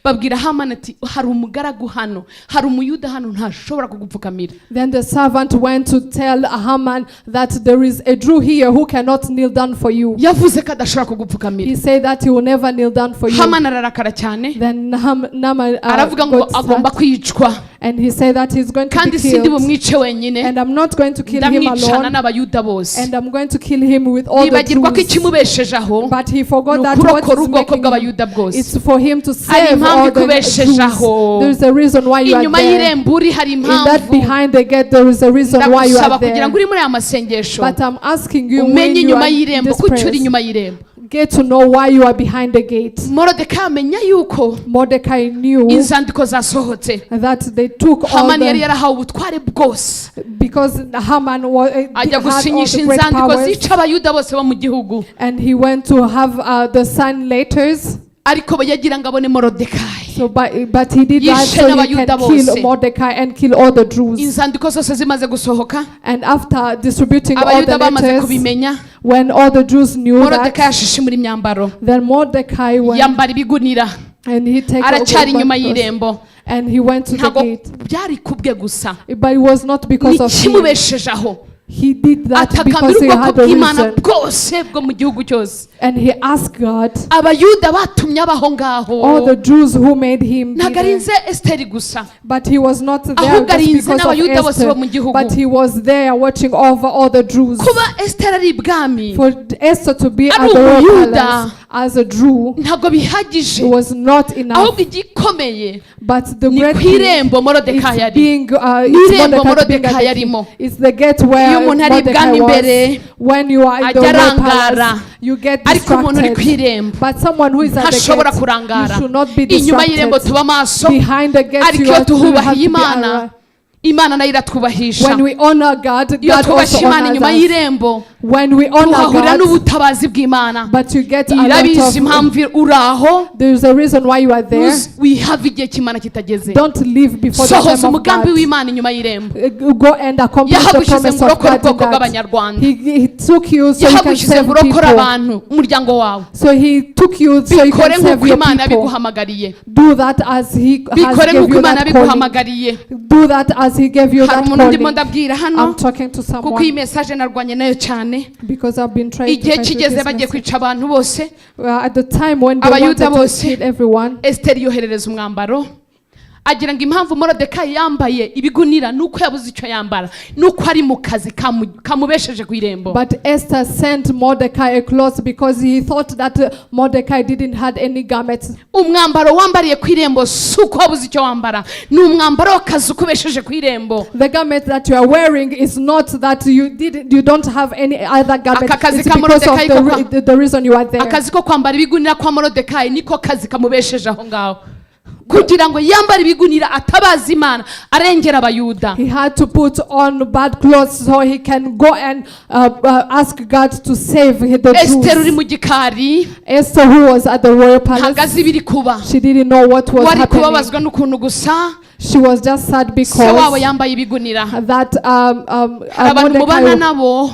babwira Hamani ati hari umugaragu hano, hari Umuyuda hano ntashobora kugupfukamira.
Then the servant went to tell Haman that there is a Jew here who cannot kneel down for you.
Yavuze ko adashobora kugupfukamira.
He said that he will never kneel down for you.
Hamani ararakara cyane.
Then Naaman
Aravuga ngo
got
agomba
sad
kwicwa,
and he said that he's going to
kandi
be
sindi
killed.
bumwice wenyine,
And I'm not going to kill him
ndamwicana
alone.
n'Abayuda bose.
And I'm going to kill him with all the
Yibagirwa ko
Jews.
ikimubesheje aho
But he forgot
ni
that what
ukurokora
is
ubwoko
making him,
bw'Abayuda bwose.
it's for him to
Hari
save
impamvu
all the
ikubesheje aho.
Jews. There is a reason why you are
Inyuma
there.
y'irembo uri hari
In that
impamvu.
behind the gate, there is a reason why you
Ndagusaba
are
kugira
there.
ngo uri muri aya masengesho,
But I'm asking you, when
umenye
you
inyuma
are in
y'irembo
this
kuki uri
prayers,
inyuma y'irembo.
get to know why you are behind the gate.
Morodekayi amenya yuko
Mordecai knew
inzandiko zasohotse.
That they took all
Hamani yari
the,
yarahawe ubutware bwose,
because Haman was,
ajya
had all
gusinyisha
the great
inzandiko
powers,
zica Abayuda bose bo mu gihugu.
And he went to have the sign letters.
Ariko yagira ngo abone Morodekayi.
So, but he did that
Yishe
so he
n'Abayuda
can
bose.
Kill Mordecai and kill all the Jews.
Inzandiko zose zimaze gusohoka,
And after distributing all
Abayuda
the
bamaze
letters,
kubimenya,
when all the Jews knew
Morodekayi
that,
ashishimura imyambaro,
then Mordecai went
yambara ibigunira,
and he take
aracyari
open
inyuma
clothes,
y'irembo.
And he went to the
Ntabwo
gate.
byari kubwe gusa,
But it was not because of him.
nikimubesheje aho.
He did that
Atakambira
because he
ubwoko
had a
bw'Imana
reason.
bwose bwo mu gihugu cyose.
And he asked God,
Abayuda batumye abaho ngaho,
all the Jews who made him be
ntabwo
there.
arinze Esiteri gusa,
But he was not there
ahubwo
just
arinze
because of
n'Abayuda bose bo
Esther,
mu gihugu.
but he was there watching over all the Jews.
Kuba Esiteri ari ibwami
For Esther to be
ari
at the royal
Umuyuda,
palace as a Jew,
ntabwo bihagije,
it was not enough.
Ahubwo igikomeye
But the
ni
great
ku
thing
irembo Morodekayi
is
ari.
being
Ni
it's
irembo
Mordecai being at
Morodekayi
the
arimo.
king. It's the gate where
Iyo umuntu ari
Mordecai
ibwami imbere,
was. When you are in the
ajya
royal
arangara.
Palace, you get
Ariko umuntu uri ku
distracted.
irembo
But someone who is at the
ntashobora
gate, you
kurangara.
should not be
Inyuma y'irembo
distracted.
tuba maso.
Behind the gate,
Ariko
you
iyo
are, you have
tuhubahiye
to be
Imana,
aware.
Imana nayo iratwubahisha.
When we honor God,
Iyo
God
twubashye
also
Imana
honors
inyuma
us.
y'irembo,
When we honor
Tuhahurira
God,
n'ubutabazi bw'Imana.
But you get a lot
Irabizi
of.
impamvu uri aho.
There's a reason why you are there.
Wihave igihe cy'Imana kitageze.
Don't leave before the
Sohoza
time of
umugambi
God.
w'Imana inyuma y'irembo.
Go and accomplish the
Yahagushyize
promise
ngo
of
urokore
God in
ubwoko
that.
bw'Abanyarwanda.
He took you so you can
Yahagushyize
save
ngo urokore
people.
abantu, umuryango wawe.
So he took you so you
Bikore
can save
nk'uko
your
Imana
people.
yabiguhamagariye.
Do that as he has
Bikore
gave
nk'uko
you
Imana
that calling.
yabiguhamagariye.
Do that as he gave you
Hari
that
umuntu ndimo
calling.
ndabwira hano,
I'm talking to
kuko iyi
someone
message narwanye nayo cyane.
because I've been trying to
Igihe
fight with
kigeze
this
bagiye
message.
kwica abantu bose,
At the time when they
Abayuda
wanted to
bose,
kill everyone,
Esiteri yoherereza umwambaro, agira ngo impamvu Morodekayi yambaye ibigunira ni uko yabuze icyo yambara, ni uko ari mu kazi kamubesheje ku irembo.
But Esther sent Mordecai a cloth because he thought that Mordecai didn't had any garments.
Umwambaro wambariye ku irembo si uko wabuze icyo wambara, ni umwambaro w'akazi ukubesheje ku irembo.
The garment that you are wearing is not that you don't have any other garment.
Aka kazi
It's
ka
because of
Mordecai
the,
ko
the reason you are there.
Akazi ko kwambara ibigunira kwa Morodekayi niko kazi kamubesheje aho ngaho, kugira ngo yambare ibigunira atabaza Imana arengera Abayuda.
He had to put on bad clothes so he can go and ask God to save the
Esiteri uri
Jews.
Mu gikari,
Esther, who was at the royal
ntabwo
palace,
azi ibiri kuba.
She didn't know what was
Wari
happening.
kubabazwa n'ukuntu gusa
She was just sad
se wabo
because
yambaye ibigunira.
that
Hari abantu mubana
Mordecai,
nabo,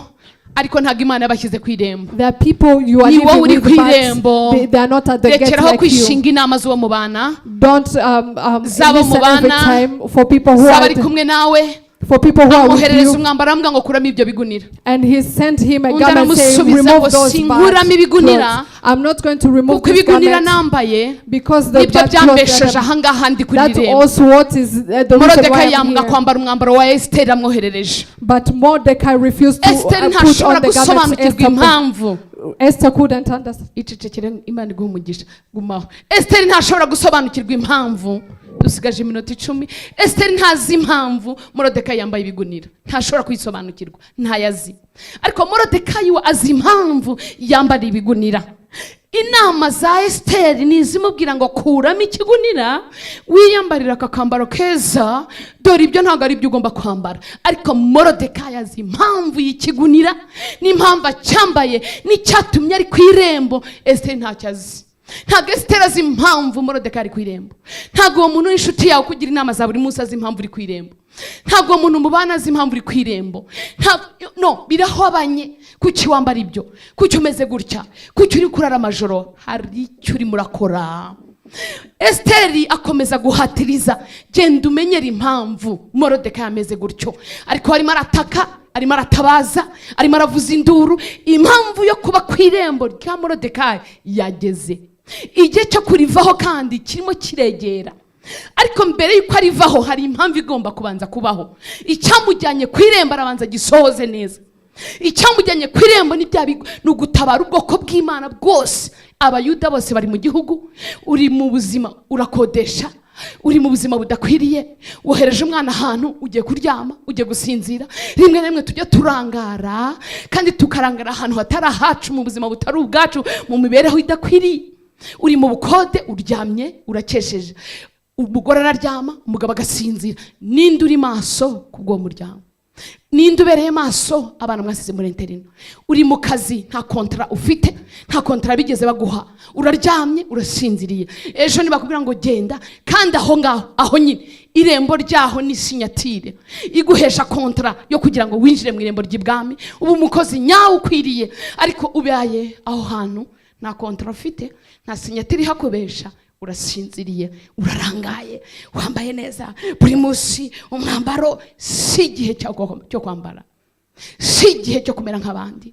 ariko ntabwo Imana yabashyize ku irembo.
there are people you are
Ni
living
wowe uri
with,
ku irembo.
but they are not at the gate
Rekeraho
like you.
kwishinga inama z'uwo mubana,
Don't
z'abo
listen every
mubana,
time for people who
zaba
are
ari kumwe nawe.
for people who are with
Amwoherereza
you.
umwambaro, aramubwira ngo kuramo ibyo bigunira.
And he sent him a
Undi
garment saying,
aramusubiza ngo,
"Remove those
"Sinkuramo
bad
ibigunira,
clothes. I'm not going to remove
kuko
this
ibigunira
garment
nambaye
because the
nibyo
bad clothes
byambesheje
that
ahangaha ndi kuri
that's
irembo."
also what is the reason why
Morodekayi
I'm
yanga
here."
kwambara umwambaro wa Esiteri amwoherereje.
But Mordecai refused to
Esiteri
put
ntashobora
on the garments
gusobanukirwa
Esther put.
impamvu.
Esther couldn't understand.
Icecekere, Imana iguha umugisha, gumaho. Esiteri ntashobora gusobanukirwa impamvu. Dusigaje iminota 10. Esiteri ntazi impamvu Morodekayi yambaye ibigunira, ntashobora kuyisobanukirwa, ntayazi. Ariko Morodekayi we azi impamvu yambara ibigunira. Inama za Esiteri ni izimubwira ngo kuramo ikigunira, wiyambarira aka kambaro keza, dore ibyo ntabwo ari ibyo ugomba kwambara. Ariko Morodekayi azi impamvu y'ikigunira n'impamvu acyambaye n'icyatumye ari ku irembo. Esiteri ntacyo azi. Ntabwo Esiteri azi impamvu Morodekayi ari ku irembo. Ntabwo uwo muntu w'inshuti yawe kugira inama za buri munsi azi impamvu uri ku irembo. Ntabwo uwo muntu mubana azi impamvu uri ku irembo. No birahobanye. Kuki wambara ibyo? Kuki umeze gutya? Kuki uri kurara amajoro? Hari icyo urimo urakora. Esiteri akomeza guhatiriza, genda umenyere impamvu Morodekayi ameze gutyo. Ariko arimo arataka, arimo aratabaza, arimo aravuza induru. Impamvu yo kuba ku irembo rya Morodekayi yageze igihe cyo kurivaho kandi kirimo kiregera. Ariko mbere y'uko arivaho hari impamvu igomba kubanza kubaho. Icyamujyanye ku irembo arabanza gisohoze neza. Icyamujyanye ku irembo ni bya bigo, ni ugutabara ubwoko bw'Imana bwose. Abayuda bose bari mu gihugu. Uri mu buzima, urakodesha, uri mu buzima budakwiriye, wohereje umwana ahantu, ugiye kuryama, ugiye gusinzira. Rimwe na rimwe tujya turangara, kandi tukarangara ahantu hatari ahacu, mu buzima butari ubwacu, mu mibereho idakwiriye. Uri mu bukode, uryamye, urakesheje, umugore araryama, umugabo agasinzira. Ninde uri maso kubw'uwo muryango? Ninde ubereye maso abana mwasize muri internat? Uri mu kazi, nta contrat ufite, nta contrat bigeze baguha. Uraryamye, urasinziriye. Ejo nibakubwira ngo genda, kandi aho ngaho, aho nyine irembo ryaho ni signature iguhesha contrat yo kugira ngo winjire mu irembo ry'ibwami, uba umukozi nyawe ukwiriye. Ariko ubaye aho hantu, nta contrat ufite, nta signature ihakubesha, urasinziriye, urarangaye, wambaye neza buri munsi. Umwambaro si igihe cyo kwambara, si igihe cyo kumera nk'abandi,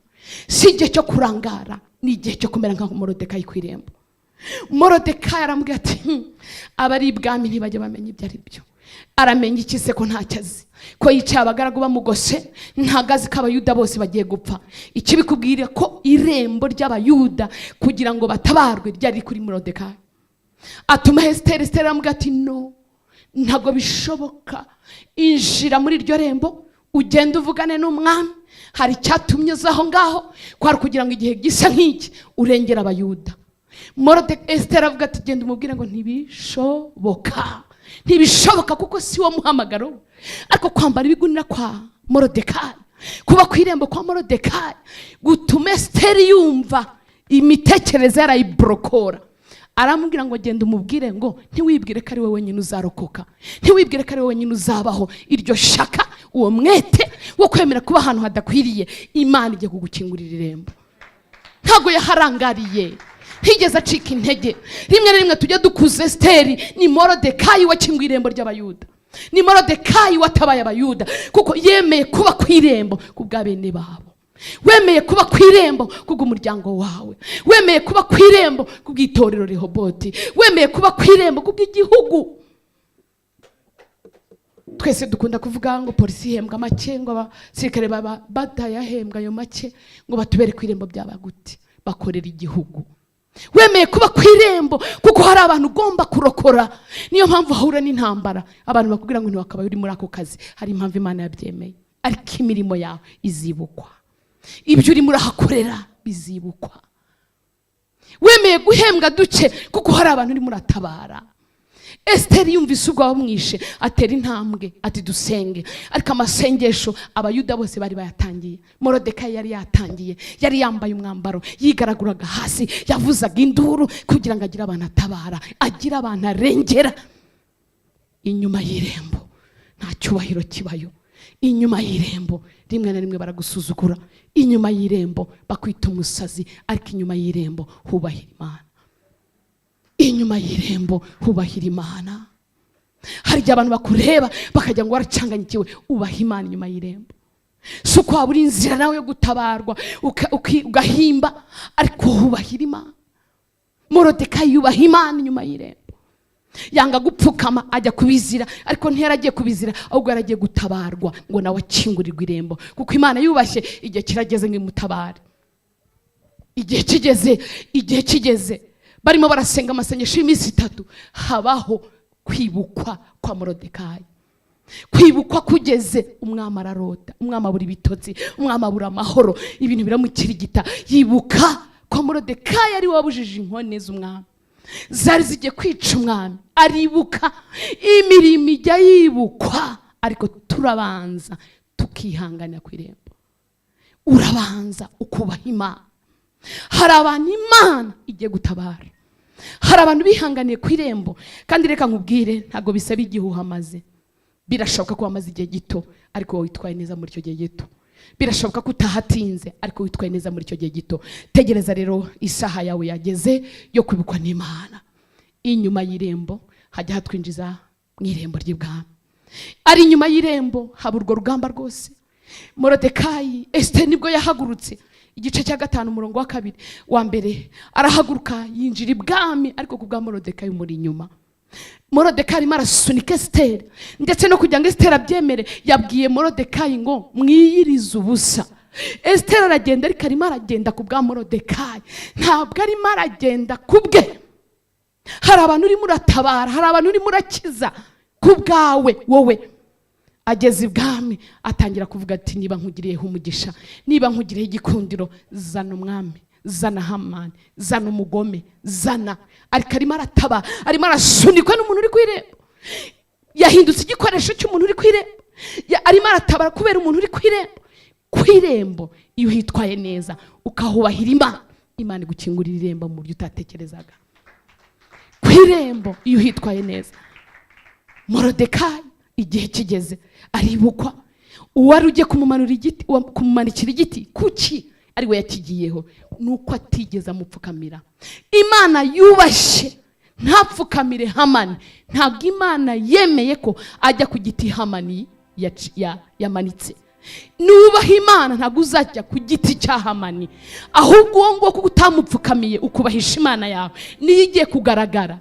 si igihe cyo kurangara, ni igihe cyo kumera nka Morodekayi ku irembo. Morodekayi aramubwira ati: Abari ibwami ntibajya bamenya ibyo ari byo." Aramenya iki se ko ntacyo azi, ko yicaye abagaragu bamugose? Ntabwo azi ko Abayuda bose bagiye gupfa. Ikibikubwira ko irembo ry'Abayuda kugira ngo batabarwe ryari kuri Morodekayi. Atuma Esiteri. Esiteri aramubwira ati: "No, ntabwo bishoboka. Injira muri iryo rembo, ugende uvugane n'umwami. Hari icyatumye uza aho ngaho, kwari kugira ngo igihe gisa nk'iki urengere Abayuda." Esiteri avuga ati: "Genda umubwire ngo ntibishoboka, ntibishoboka," kuko si wo muhamagaro we. Ariko kwambara ibigunira kwa Morodekayi Kuba ku irembo kwa Morodekayi gutuma Esiteri yumva imitekerereze yarayiborokora. Aramubwira ngo: "Genda umubwire ngo ntiwibwire ko ari wowe wenyine uzarokoka, ntiwibwire ko ari wowe wenyine uzabaho. Iryo shaka, uwo mwete wo kwemera kuba ahantu hadakwiriye, Imana igiye kugukingurira irembo." Ntabwo yaharangariye, ntigeze acika intege. Rimwe na rimwe tujya dukuza Esiteri. Ni Morodekayi wakinguye irembo ry'Abayuda, ni Morodekayi watabaye Abayuda, kuko yemeye kuba ku irembo ku bwa bene babo. Wemeye kuba ku irembo kubw'umuryango wawe, wemeye kuba ku irembo kubw'itorero Rehoboti, wemeye kuba ku irembo kubw'igihugu. Twese dukunda kuvuga ngo polisi ihembwa make, ngo abasirikare baba batayahembwa ayo make, ngo batubere ku irembo. Byaba gute? Bakorera igihugu. Wemeye kuba ku irembo kuko hari abantu ugomba kurokora. Niyo mpamvu uhura n'intambara, abantu bakubwira ngo ntiwakabaye uri muri ako kazi. Hari impamvu Imana yabyemeye, ariko imirimo yawe izibukwa, ibyo urimo urahakorera bizibukwa. Wemeye guhembwa duke kuko hari abantu urimo uratabara. Esiteri yumvise ubwo bamwishe, atera intambwe ati: "Dusenge." Ariko amasengesho Abayuda bose bari bayatangiye, Morodekayi yari yatangiye, yari yambaye umwambaro, yigaraguraga hasi, yavuzaga induru kugira ngo agire abantu atabara, agire abantu arengera. Inyuma y'irembo nta cyubahiro kibayo. Inyuma y'irembo rimwe na rimwe baragusuzugura, inyuma y'irembo bakwita umusazi, ariko inyuma y'irembo hubahira Imana. Inyuma y'irembo hubahira Imana. Hari igihe abantu bakureba bakajya ngo waracanganyikiwe. Ubaha Imana inyuma y'irembo. Si uko waba uri inzira nawe yo gutabarwa ugahimba, ariko hubahira Imana. Morodekayi yubaha Imana inyuma y'irembo, yanga gupfukama, ajya kubizira. Ariko ntiyaragiye kubizira, ahubwo yaragiye gutabarwa ngo nawe akingurirwe irembo, kuko Imana yubashye igihe kirageze ngo imutabare. Igihe kigeze, igihe kigeze, barimo barasenga amasengesho y'iminsi 3, habaho kwibukwa kwa Morodekayi. Kwibukwa kugeze, umwami ararota, umwami abura ibitotsi, umwami abura amahoro, ibintu biramukirigita. Yibuka ko Morodekayi ari we wabujije inkone z'umwami zari zigiye kwica umwami. Aribuka imirimo ijya yibukwa, ariko turabanza tukihanganira ku irembo. Urabanza ukubaha Imana. Hari abantu Imana igiye gutabara, hari abantu bihanganiye ku irembo. Kandi reka nkubwire, ntabwo bisaba igihe uhamaze. Birashoboka ko wamaze igihe gito ariko wowe witwaye neza muri icyo gihe gito. Birashoboka ko utahatinze ariko witwaye neza muri icyo gihe gito. Tegereza rero, isaha yawe yageze yo kwibukwa n'Imana. Inyuma y'irembo hajya hatwinjiza mu irembo ry'ibwami. Ari inyuma y'irembo haba urwo rugamba rwose. Morodekayi, Esiteri nibwo yahagurutse. Igice cya 5, umurongo wa 2 wa 1, arahaguruka yinjira ibwami, ariko ku bwa Morodekayi umuri inyuma. Morodekayi arimo arasunika Esiteri, ndetse no kugira ngo Esiteri abyemere, yabwiye Morodekayi ngo: "Mwiyirize ubusa." Esiteri aragenda, ariko arimo aragenda ku bwa Morodekayi, ntabwo arimo aragenda ku bwe. Hari abantu urimo uratabara, hari abantu urimo urakiza ku bwawe wowe. Ageze ibwami atangira kuvuga ati: "Niba nkugiriyeho umugisha, niba nkugiriyeho igikundiro, zana umwami, zana Hamani, zana umugome, zana." Ariko arimo arataba, arimo arasunikwa n'umuntu uri ku irembo. Yahindutse igikoresho cy'umuntu uri ku irembo. Arimo aratabara kubera umuntu uri ku irembo. Ku irembo iyo uhitwaye neza, ukahubahira Imana, Imana igukingurira irembo mu buryo utatekerezaga. Ku irembo iyo uhitwaye neza. Morodekayi igihe kigeze aribukwa. Uwari ugiye kumumanura igiti, kumumanikira igiti, kuki ari we yakigiyeho? Ni uko atigeze amupfukamira. Imana yubashye ntapfukamire Hamani. Ntabwo Imana yemeye ko ajya ku giti Hamani yamanitse. Nubaha Imana, ntabwo uzajya ku giti cya Hamani, ahubwo uwo nguwo, kuko utamupfukamiye, ukubahisha Imana yawe, niyo igiye kugaragara.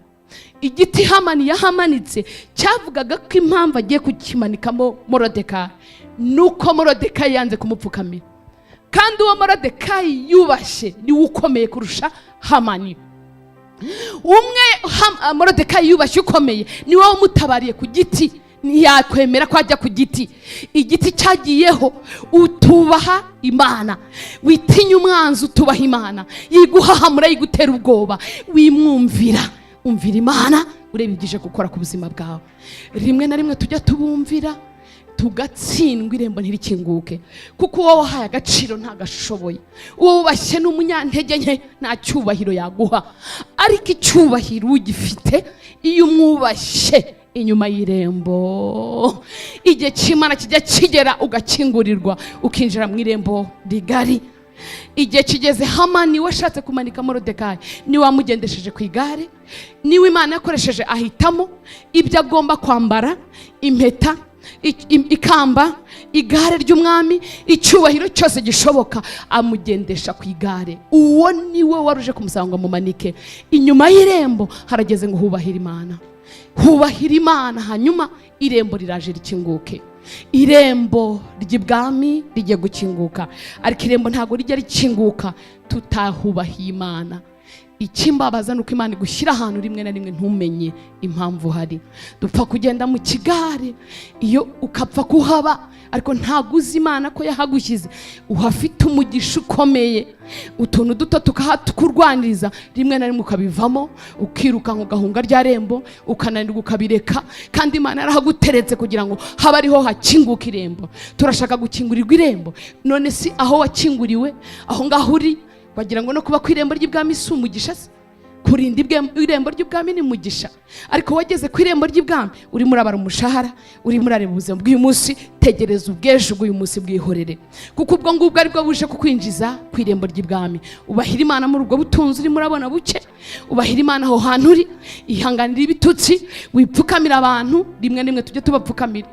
Igiti Hamani yahamanitse cyavugaga ko impamvu agiye kukimanikamo Morodekayi ni uko Morodekayi yanze kumupfukamira, kandi uwo Morodekayi yubashye niwe ukomeye kurusha Hamani. Umwe Morodekayi yubashye ukomeye niwe wamutabariye ku giti, ntiyakwemera ko ajya ku giti. Igiti cyagiyeho utubaha Imana. Witinya umwanzi utubaha Imana, yiguhahamura, yigutera ubwoba. Wimwumvira, umvira Imana, ureba ibyo ije gukora ku buzima bwawe. Rimwe na rimwe tujya tubumvira. Tugatsindwa, irembo ntirikinguke, kuko uwo wahaye agaciro ntagashoboye, uwo wubashye n'umunyantege nke, nta cyubahiro yaguha. Ariko icyubahiro ugifite iyo umwubashye inyuma y'irembo. Igihe cy'Imana kijya kigera ugakingurirwa, ukinjira mu irembo rigari. Igihe kigeze, Hamani washatse kumanika Morodekayi niwe wamugendesheje ku igare, niwe Imana yakoresheje ahitamo ibyo agomba kwambara: impeta, ikamba, igare ry'umwami, icyubahiro cyose gishoboka, amugendesha ku igare. Uwo niwe wari uje kumusanga ngo amumanike inyuma y'irembo. Harageze ngo hubahire Imana, hubahire Imana, hanyuma irembo riraje rikinguke. Irembo ry'ibwami rigiye gukinguka, ariko irembo ntabwo rijya rikinguka tutahubahiye Imana. Ikimbabaza ni uko Imana igushyira ahantu, rimwe na rimwe ntumenye impamvu uhari. Dupfa kugenda mu kigare, iyo ukapfa kuhaba, ariko ntabwo uzi Imana ko yahagushyize. Uhafite umugisha ukomeye, utuntu duto tukahakurwaniriza, rimwe na rimwe ukabivamo, ukirukanka, ugahunga rya rembo, ukananirwa, ukabireka, kandi Imana yarahaguteretse kugira ngo habe ariho hakinguka irembo. Turashaka gukingurirwa irembo. None si aho wakinguriwe, aho ngaho uri, wagira ngo no kuba ku irembo ry'ibwami si umugisha se? Kurinda irembo ry'ubwami ni umugisha. Ariko wageze ku irembo ry'ibwami, urimo urabara umushahara, urimo urareba ubuzima bw'uyu munsi. Tegereza ubw'ejo, bw'uyu munsi bwihorere, kuko ubwo ngubwo aribwo buje kukwinjiza ku irembo ry'ibwami. Ubahira Imana muri ubwo butunzi urimo urabona buke, ubahira Imana aho hantu uri, ihanganira ibitutsi, wipfukamira abantu. Rimwe na rimwe tujye tubapfukamira.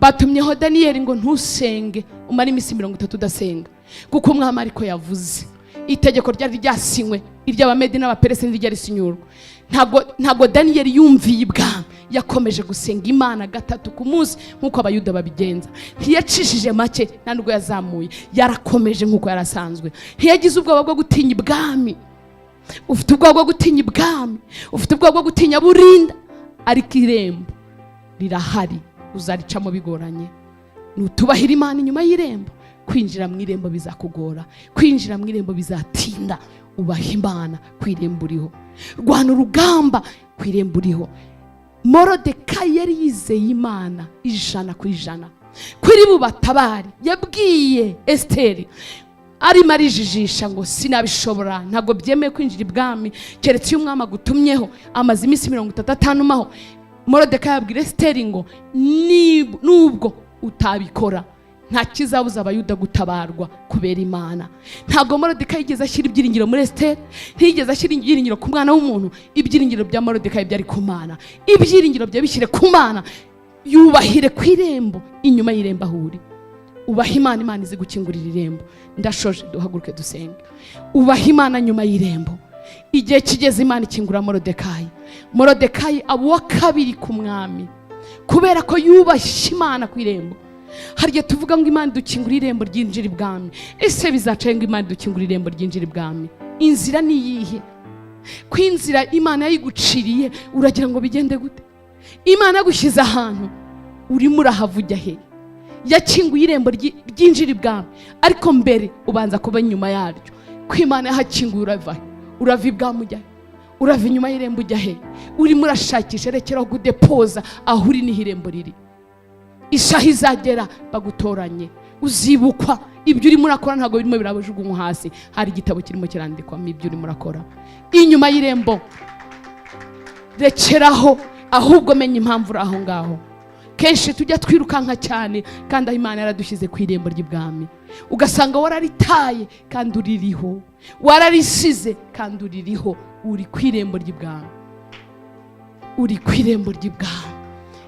Batumyeho Daniyeli ngo ntusenge, umare iminsi 30 udasenga, kuko umwami ariko yavuze. Itegeko ryari ryasinywe, iry'Abamedi n'Abaperesi ntirijya risinyurwa. Ntabwo Daniyeli yumviye ibwami, yakomeje gusenga Imana gatatu ku munsi nk'uko Abayuda babigenza. Ntiyacishije make, nta nubwo yazamuye, yarakomeje nk'uko yari asanzwe. Ntiyagize ubwoba bwo gutinya ibwami. Ufite ubwoba bwo gutinya ibwami, ufite ubwoba bwo gutinya burinda, ariko irembo rirahari, uzaricamo bigoranye. Nutubahira Imana inyuma y'irembo, kwinjira mu irembo bizakugora, kwinjira mu irembo bizatinda. Ubaha Imana ku irembo uriho, rwana urugamba ku irembo uriho. Morodekayi yari yizeye Imana 100% kuri bubatabari. Yabwiye Esiteri arimo arijijisha ngo sinabishobora, ntabwo byemeye kwinjira ibwami keretse iyo umwami agutumyeho. Amaze iminsi 30 atanumaho. Morodekayi abwira Esiteri ngo nubwo utabikora, nta kizabuza Abayuda gutabarwa kubera Imana. Ntabwo Morodekayi yigeze ashyira ibyiringiro muri Esiteri, ntiyigeze ashyira ibyiringiro ku mwana w'umuntu. Ibyiringiro bya Morodekayi byari ku Mana. Ibyiringiro bye bishyire ku Mana, yubahire ku irembo, inyuma y'irembo aho uri. Ubaha Imana, Imana izi gukingurira irembo. Ndashoje, duhaguruke dusenge. Ubaha Imana nyuma y'irembo. Igihe kigeze, Imana ikingura Morodekayi. Morodekayi aba uwa kabiri ku mwami kubera ko yubashye Imana ku irembo. Hari igihe tuvuga ngo Imana idukingura irembo ryinjira ibwami. Ese bizaca ngo Imana idukingura irembo ryinjira ibwami? Inzira ni iyihe? Ko inzira Imana yayiguciriye, uragira ngo bigende gute? Imana yagushyize ahantu, urimo urahava ujya he? Yakinguye irembo ryinjira ibwami, ariko mbere ubanza kuba inyuma yaryo. Ko Imana yahakinguye, urava he? Urava ibwami ujya he? Urava inyuma y'irembo ujya he? Urimo urashakisha, rekeraho kudepoza. Aho uri niho irembo riri. Isaha izagera bagutoranye, uzibukwa. Ibyo urimo urakora ntabwo birimo birajugunywa hasi, hari igitabo kirimo kirandikwamo ibyo urimo urakora inyuma y'irembo. Rekeraho, ahubwo menya impamvu uri aho ngaho. Kenshi tujya twirukanka cyane, kandi aho Imana yaradushyize ku irembo ry'ibwami, ugasanga wararitaye kandi uririho, wararisize kandi uririho. Uri ku irembo ry'ibwami, uri ku irembo ry'ibwami.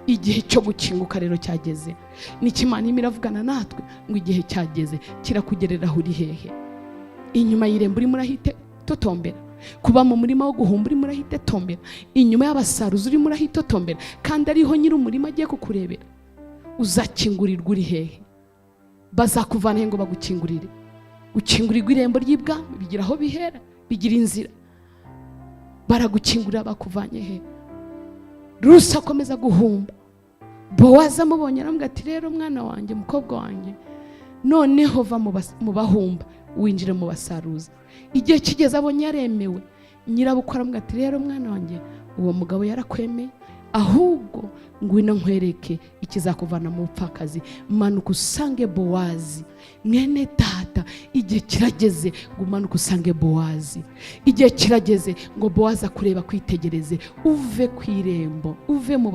Igihe cyo gukinguka rero cyageze. Nicyo Imana irimo iravugana natwe ngo igihe cyageze. Kirakugerera aho uri hehe? Inyuma y'irembo urimo urahite totombera, kuba mu murima wo guhumba urimo urahitotombera, inyuma y'abasaruzi urimo urahitotombera, kandi ariho nyiri umurima agiye kukurebera. Uzakingurirwa uri hehe? Bazakuvana he ngo bagukingurire? Gukingurirwa irembo ry'ibwami bigira aho bihera, bigira inzira. Baragukingurira bakuvanye he? Rusi akomeza guhumba. Bowazi amubonye aramubwira ati: "Rero mwana wanjye, mukobwa wanjye, noneho va mu bahumba, winjire mu basaruza." Igihe kigeze, abonye yaremewe, nyirabukwe aramubwira ati: "Rero mwana wanjye, uwo mugabo yarakwemeye, ahubwo Ngwino nkwereke ikizakuvana mu bupfakazi. Manuka usange Bowazi." Mwene data, igihe kirageze ngo umanuke usange Bowazi. Igihe kirageze ngo Bowazi akureba, kwitegereze, uve ku irembo, uve mu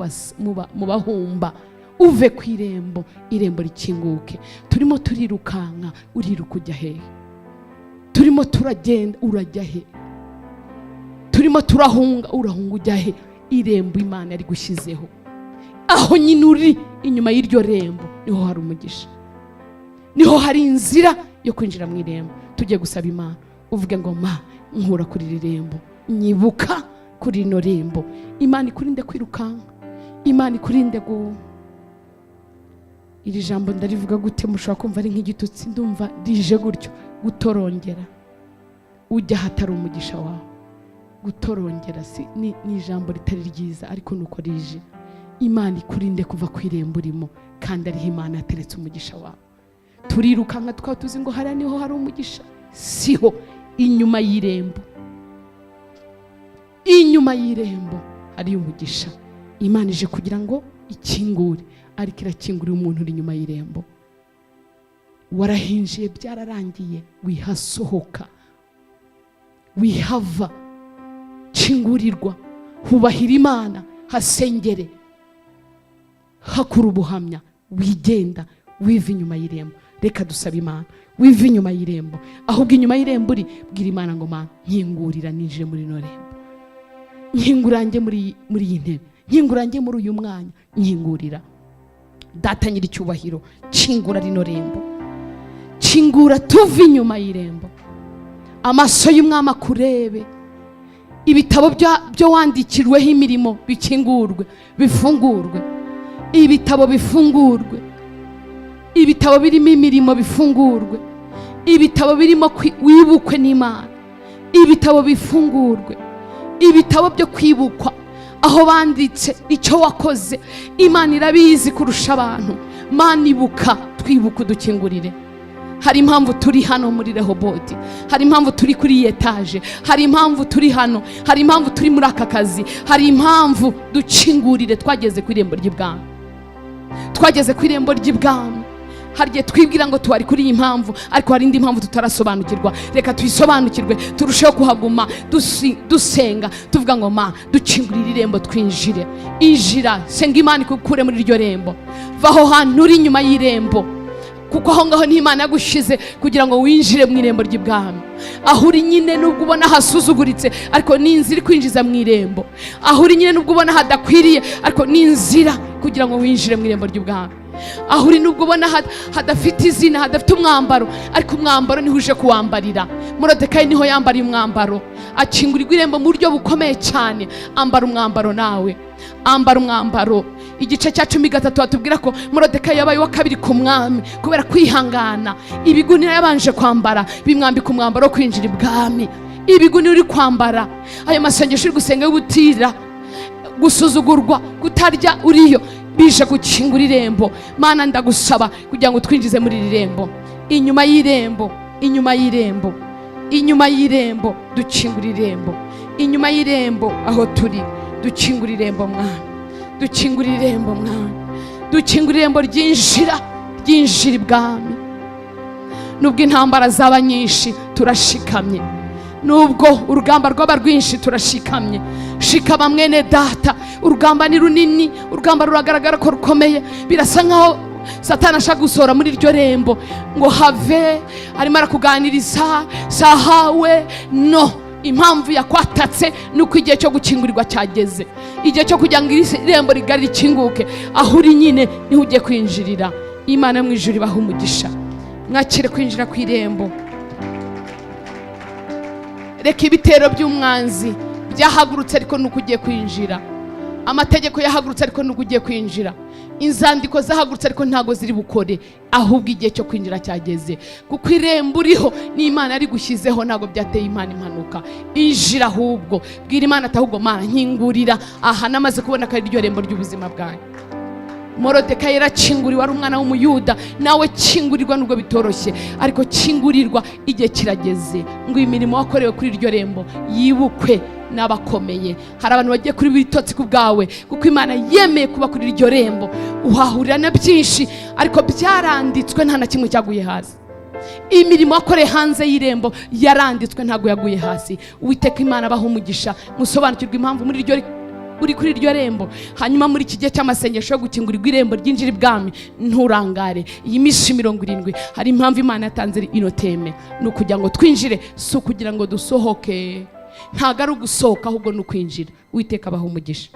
bahumba, uve ku irembo, irembo rikinguke. Turimo turirukanka. Uriruka ujya hehe? Turimo turagenda, urajya he? Turimo turahunga, urahunga ujya he? Irembo Imana yari gushyizeho, aho nyine uri, inyuma y'iryo rembo niho hari umugisha, niho hari inzira yo kwinjira mu irembo. Tujye gusaba Imana, uvuge ngo: "Ma, nkura kuri iri rembo, nyibuka kuri rino rembo." Imana ikurinde kwirukanka, Imana ikurinde gu iri jambo ndarivuga gute? Mushobora kumva ari nk'igitutsi, ndumva rije gutyo: gutorongera ujya ahatari umugisha wawe. Gutorongera si ni ijambo ritari ryiza, ariko nuko rije. Imana ikurinde kuva ku irembo urimo kandi ariho Imana yateretse umugisha wawe. Turirukanka, tukaba tuzi ngo hariya niho hari umugisha. Siho. Inyuma y'irembo, inyuma y'irembo hariyo umugisha. Imana ije kugira ngo ikingure, ariko irakingurira umuntu uri inyuma y'irembo. Warahinjiye, byararangiye, wihasohoka, wihava. Kingurirwa, hubahira Imana, hasengere, hakura ubuhamya. Wigenda, wiva inyuma y'irembo. Reka dusaba Imana. Wiva inyuma y'irembo, ahubwo inyuma y'irembo uri, bwira Imana ngo: "Mana, nkingurira ninjire muri rino rembo, nkingurange muri iyi ntebe, nkingurange muri uyu mwanya, nkingurira." Data nyir'icyubahiro, kingura rino rembo, kingura tuve inyuma y'irembo. Amaso y'umwami akurebe, ibitabo byo wandikirweho imirimo bikingurwe, bifungurwe, ibitabo bifungurwe, ibitabo birimo imirimo bifungurwe, ibitabo birimo wibukwe n'Imana, ibitabo bifungurwe, ibitabo byo kwibukwa, aho banditse icyo wakoze. Imana irabizi kurusha abantu. Mana, ibuka, twibuke, udukingurire. Hari impamvu turi hano muri Rehoboti, hari impamvu turi kuri iyi etaje, hari impamvu turi hano, hari impamvu turi muri aka kazi, hari impamvu. Dukingurire. Twageze ku irembo ry'ibwami, twageze ku irembo ry'ibwami. Hari igihe twibwira ngo tuwari kuri iyi mpamvu, ariko hari indi mpamvu tutarasobanukirwa. Reka tuyisobanukirwe, turusheho kuhaguma, dusenga, tuvuga ngo: "Ma, dukingurire irembo twinjire." Injira, senga Imana ikukure muri iryo rembo. Va aho hantu uri inyuma y'irembo, kuko aho ngaho niho Imana yagushize kugira ngo winjire mu irembo ry'ibwami. Aho uri nyine, nubwo ubona hasuzuguritse, ariko ni inzira ikwinjiza mu irembo. Aho uri nyine, nubwo ubona hadakwiriye, ariko ni inzira kugira ngo winjire mu irembo ry'ubwami. Aho uri, nubwo ubona hadafite izina, hadafite umwambaro, ariko umwambaro niho uje kuwambarira. Morodekayi niho yambariye umwambaro, akingurirwa irembo mu buryo bukomeye cyane. Ambara umwambaro, nawe ambara umwambaro. Igice cya 13 batubwira ko Morodekayi yabaye uwa kabiri ku mwami kubera kwihangana. Ibigunira yabanje kwambara bimwambika umwambaro wo kwinjira ibwami. Ibigunira uri kwambara, ayo masengesho uri gusenga y'ubutira, gusuzugurwa, kutarya uriyo, bije gukingura irembo. Mana, ndagusaba kugira ngo twinjize muri iri rembo. Inyuma y'irembo, inyuma y'irembo, inyuma y'irembo, dukingura irembo. Inyuma y'irembo aho turi, dukingura irembo mwana, dukingura irembo mwana, dukingura irembo ryinjira, ryinjira ibwami. Nubwo intambara zaba nyinshi, turashikamye. Nubwo urugamba rwaba rwinshi, turashikamye. Shikama mwene data, urugamba ni runini, urugamba ruragaragara ko rukomeye. Birasa nkaho Satani ashaka gusohora muri iryo rembo ngo have, arimo arakuganiriza sahawe. No impamvu yakwatatse ni uko igihe cyo gukingurirwa cyageze, igihe cyo kugira ngo iri rembo rigari rikinguke. Aho uri nyine niho ugiye kwinjirira. Imana yo mu ijuru ibaha umugisha. Mwakire kwinjira ku irembo. Reka ibitero by'umwanzi byahagurutse, ariko nuko ugiye kwinjira. Amategeko yahagurutse, ariko nuko ugiye kwinjira. Inzandiko zahagurutse, ariko ntabwo ziri bukore. Ahubwo igihe cyo kwinjira cyageze, kuko irembo uriho ni Imana yari gushyizeho, ntabwo byateye Imana impanuka. Injira ahubwo, bwira Imana ati: "Ahubwo Mana, nkingurira aha, namaze kubona ko ari ryo rembo ry'ubuzima bwanjye." Morodekayi yarakinguriwe, ari umwana w'Umuyuda. Nawe kingurirwa, nubwo bitoroshye, ariko kingurirwa. Igihe kirageze ngo imirimo wakorewe kuri iryo rembo yibukwe. N'abakomeye, hari abantu bagiye kuri bitotsi ku bwawe, kuko Imana yemeye kuba kuri iryo rembo. Uhahurira na byinshi, ariko byaranditswe, nta na kimwe cyaguye hasi. Imirimo wakoreye hanze y'irembo yaranditswe, ntabwo yaguye hasi. Uwiteka Imana abaha umugisha, musobanukirwe impamvu muri iryo uri kuri iryo rembo. Hanyuma muri iki gihe cy'amasengesho yo gukingurirwa irembo ryinjira ibwami, nturangare. Iyi minsi 70, hari impamvu Imana yatanze ino theme: ni ukugira ngo twinjire, si ukugira ngo dusohoke. Ntabwo ari ugusohoka, ahubwo ni ukwinjira. Uwiteka abaha umugisha.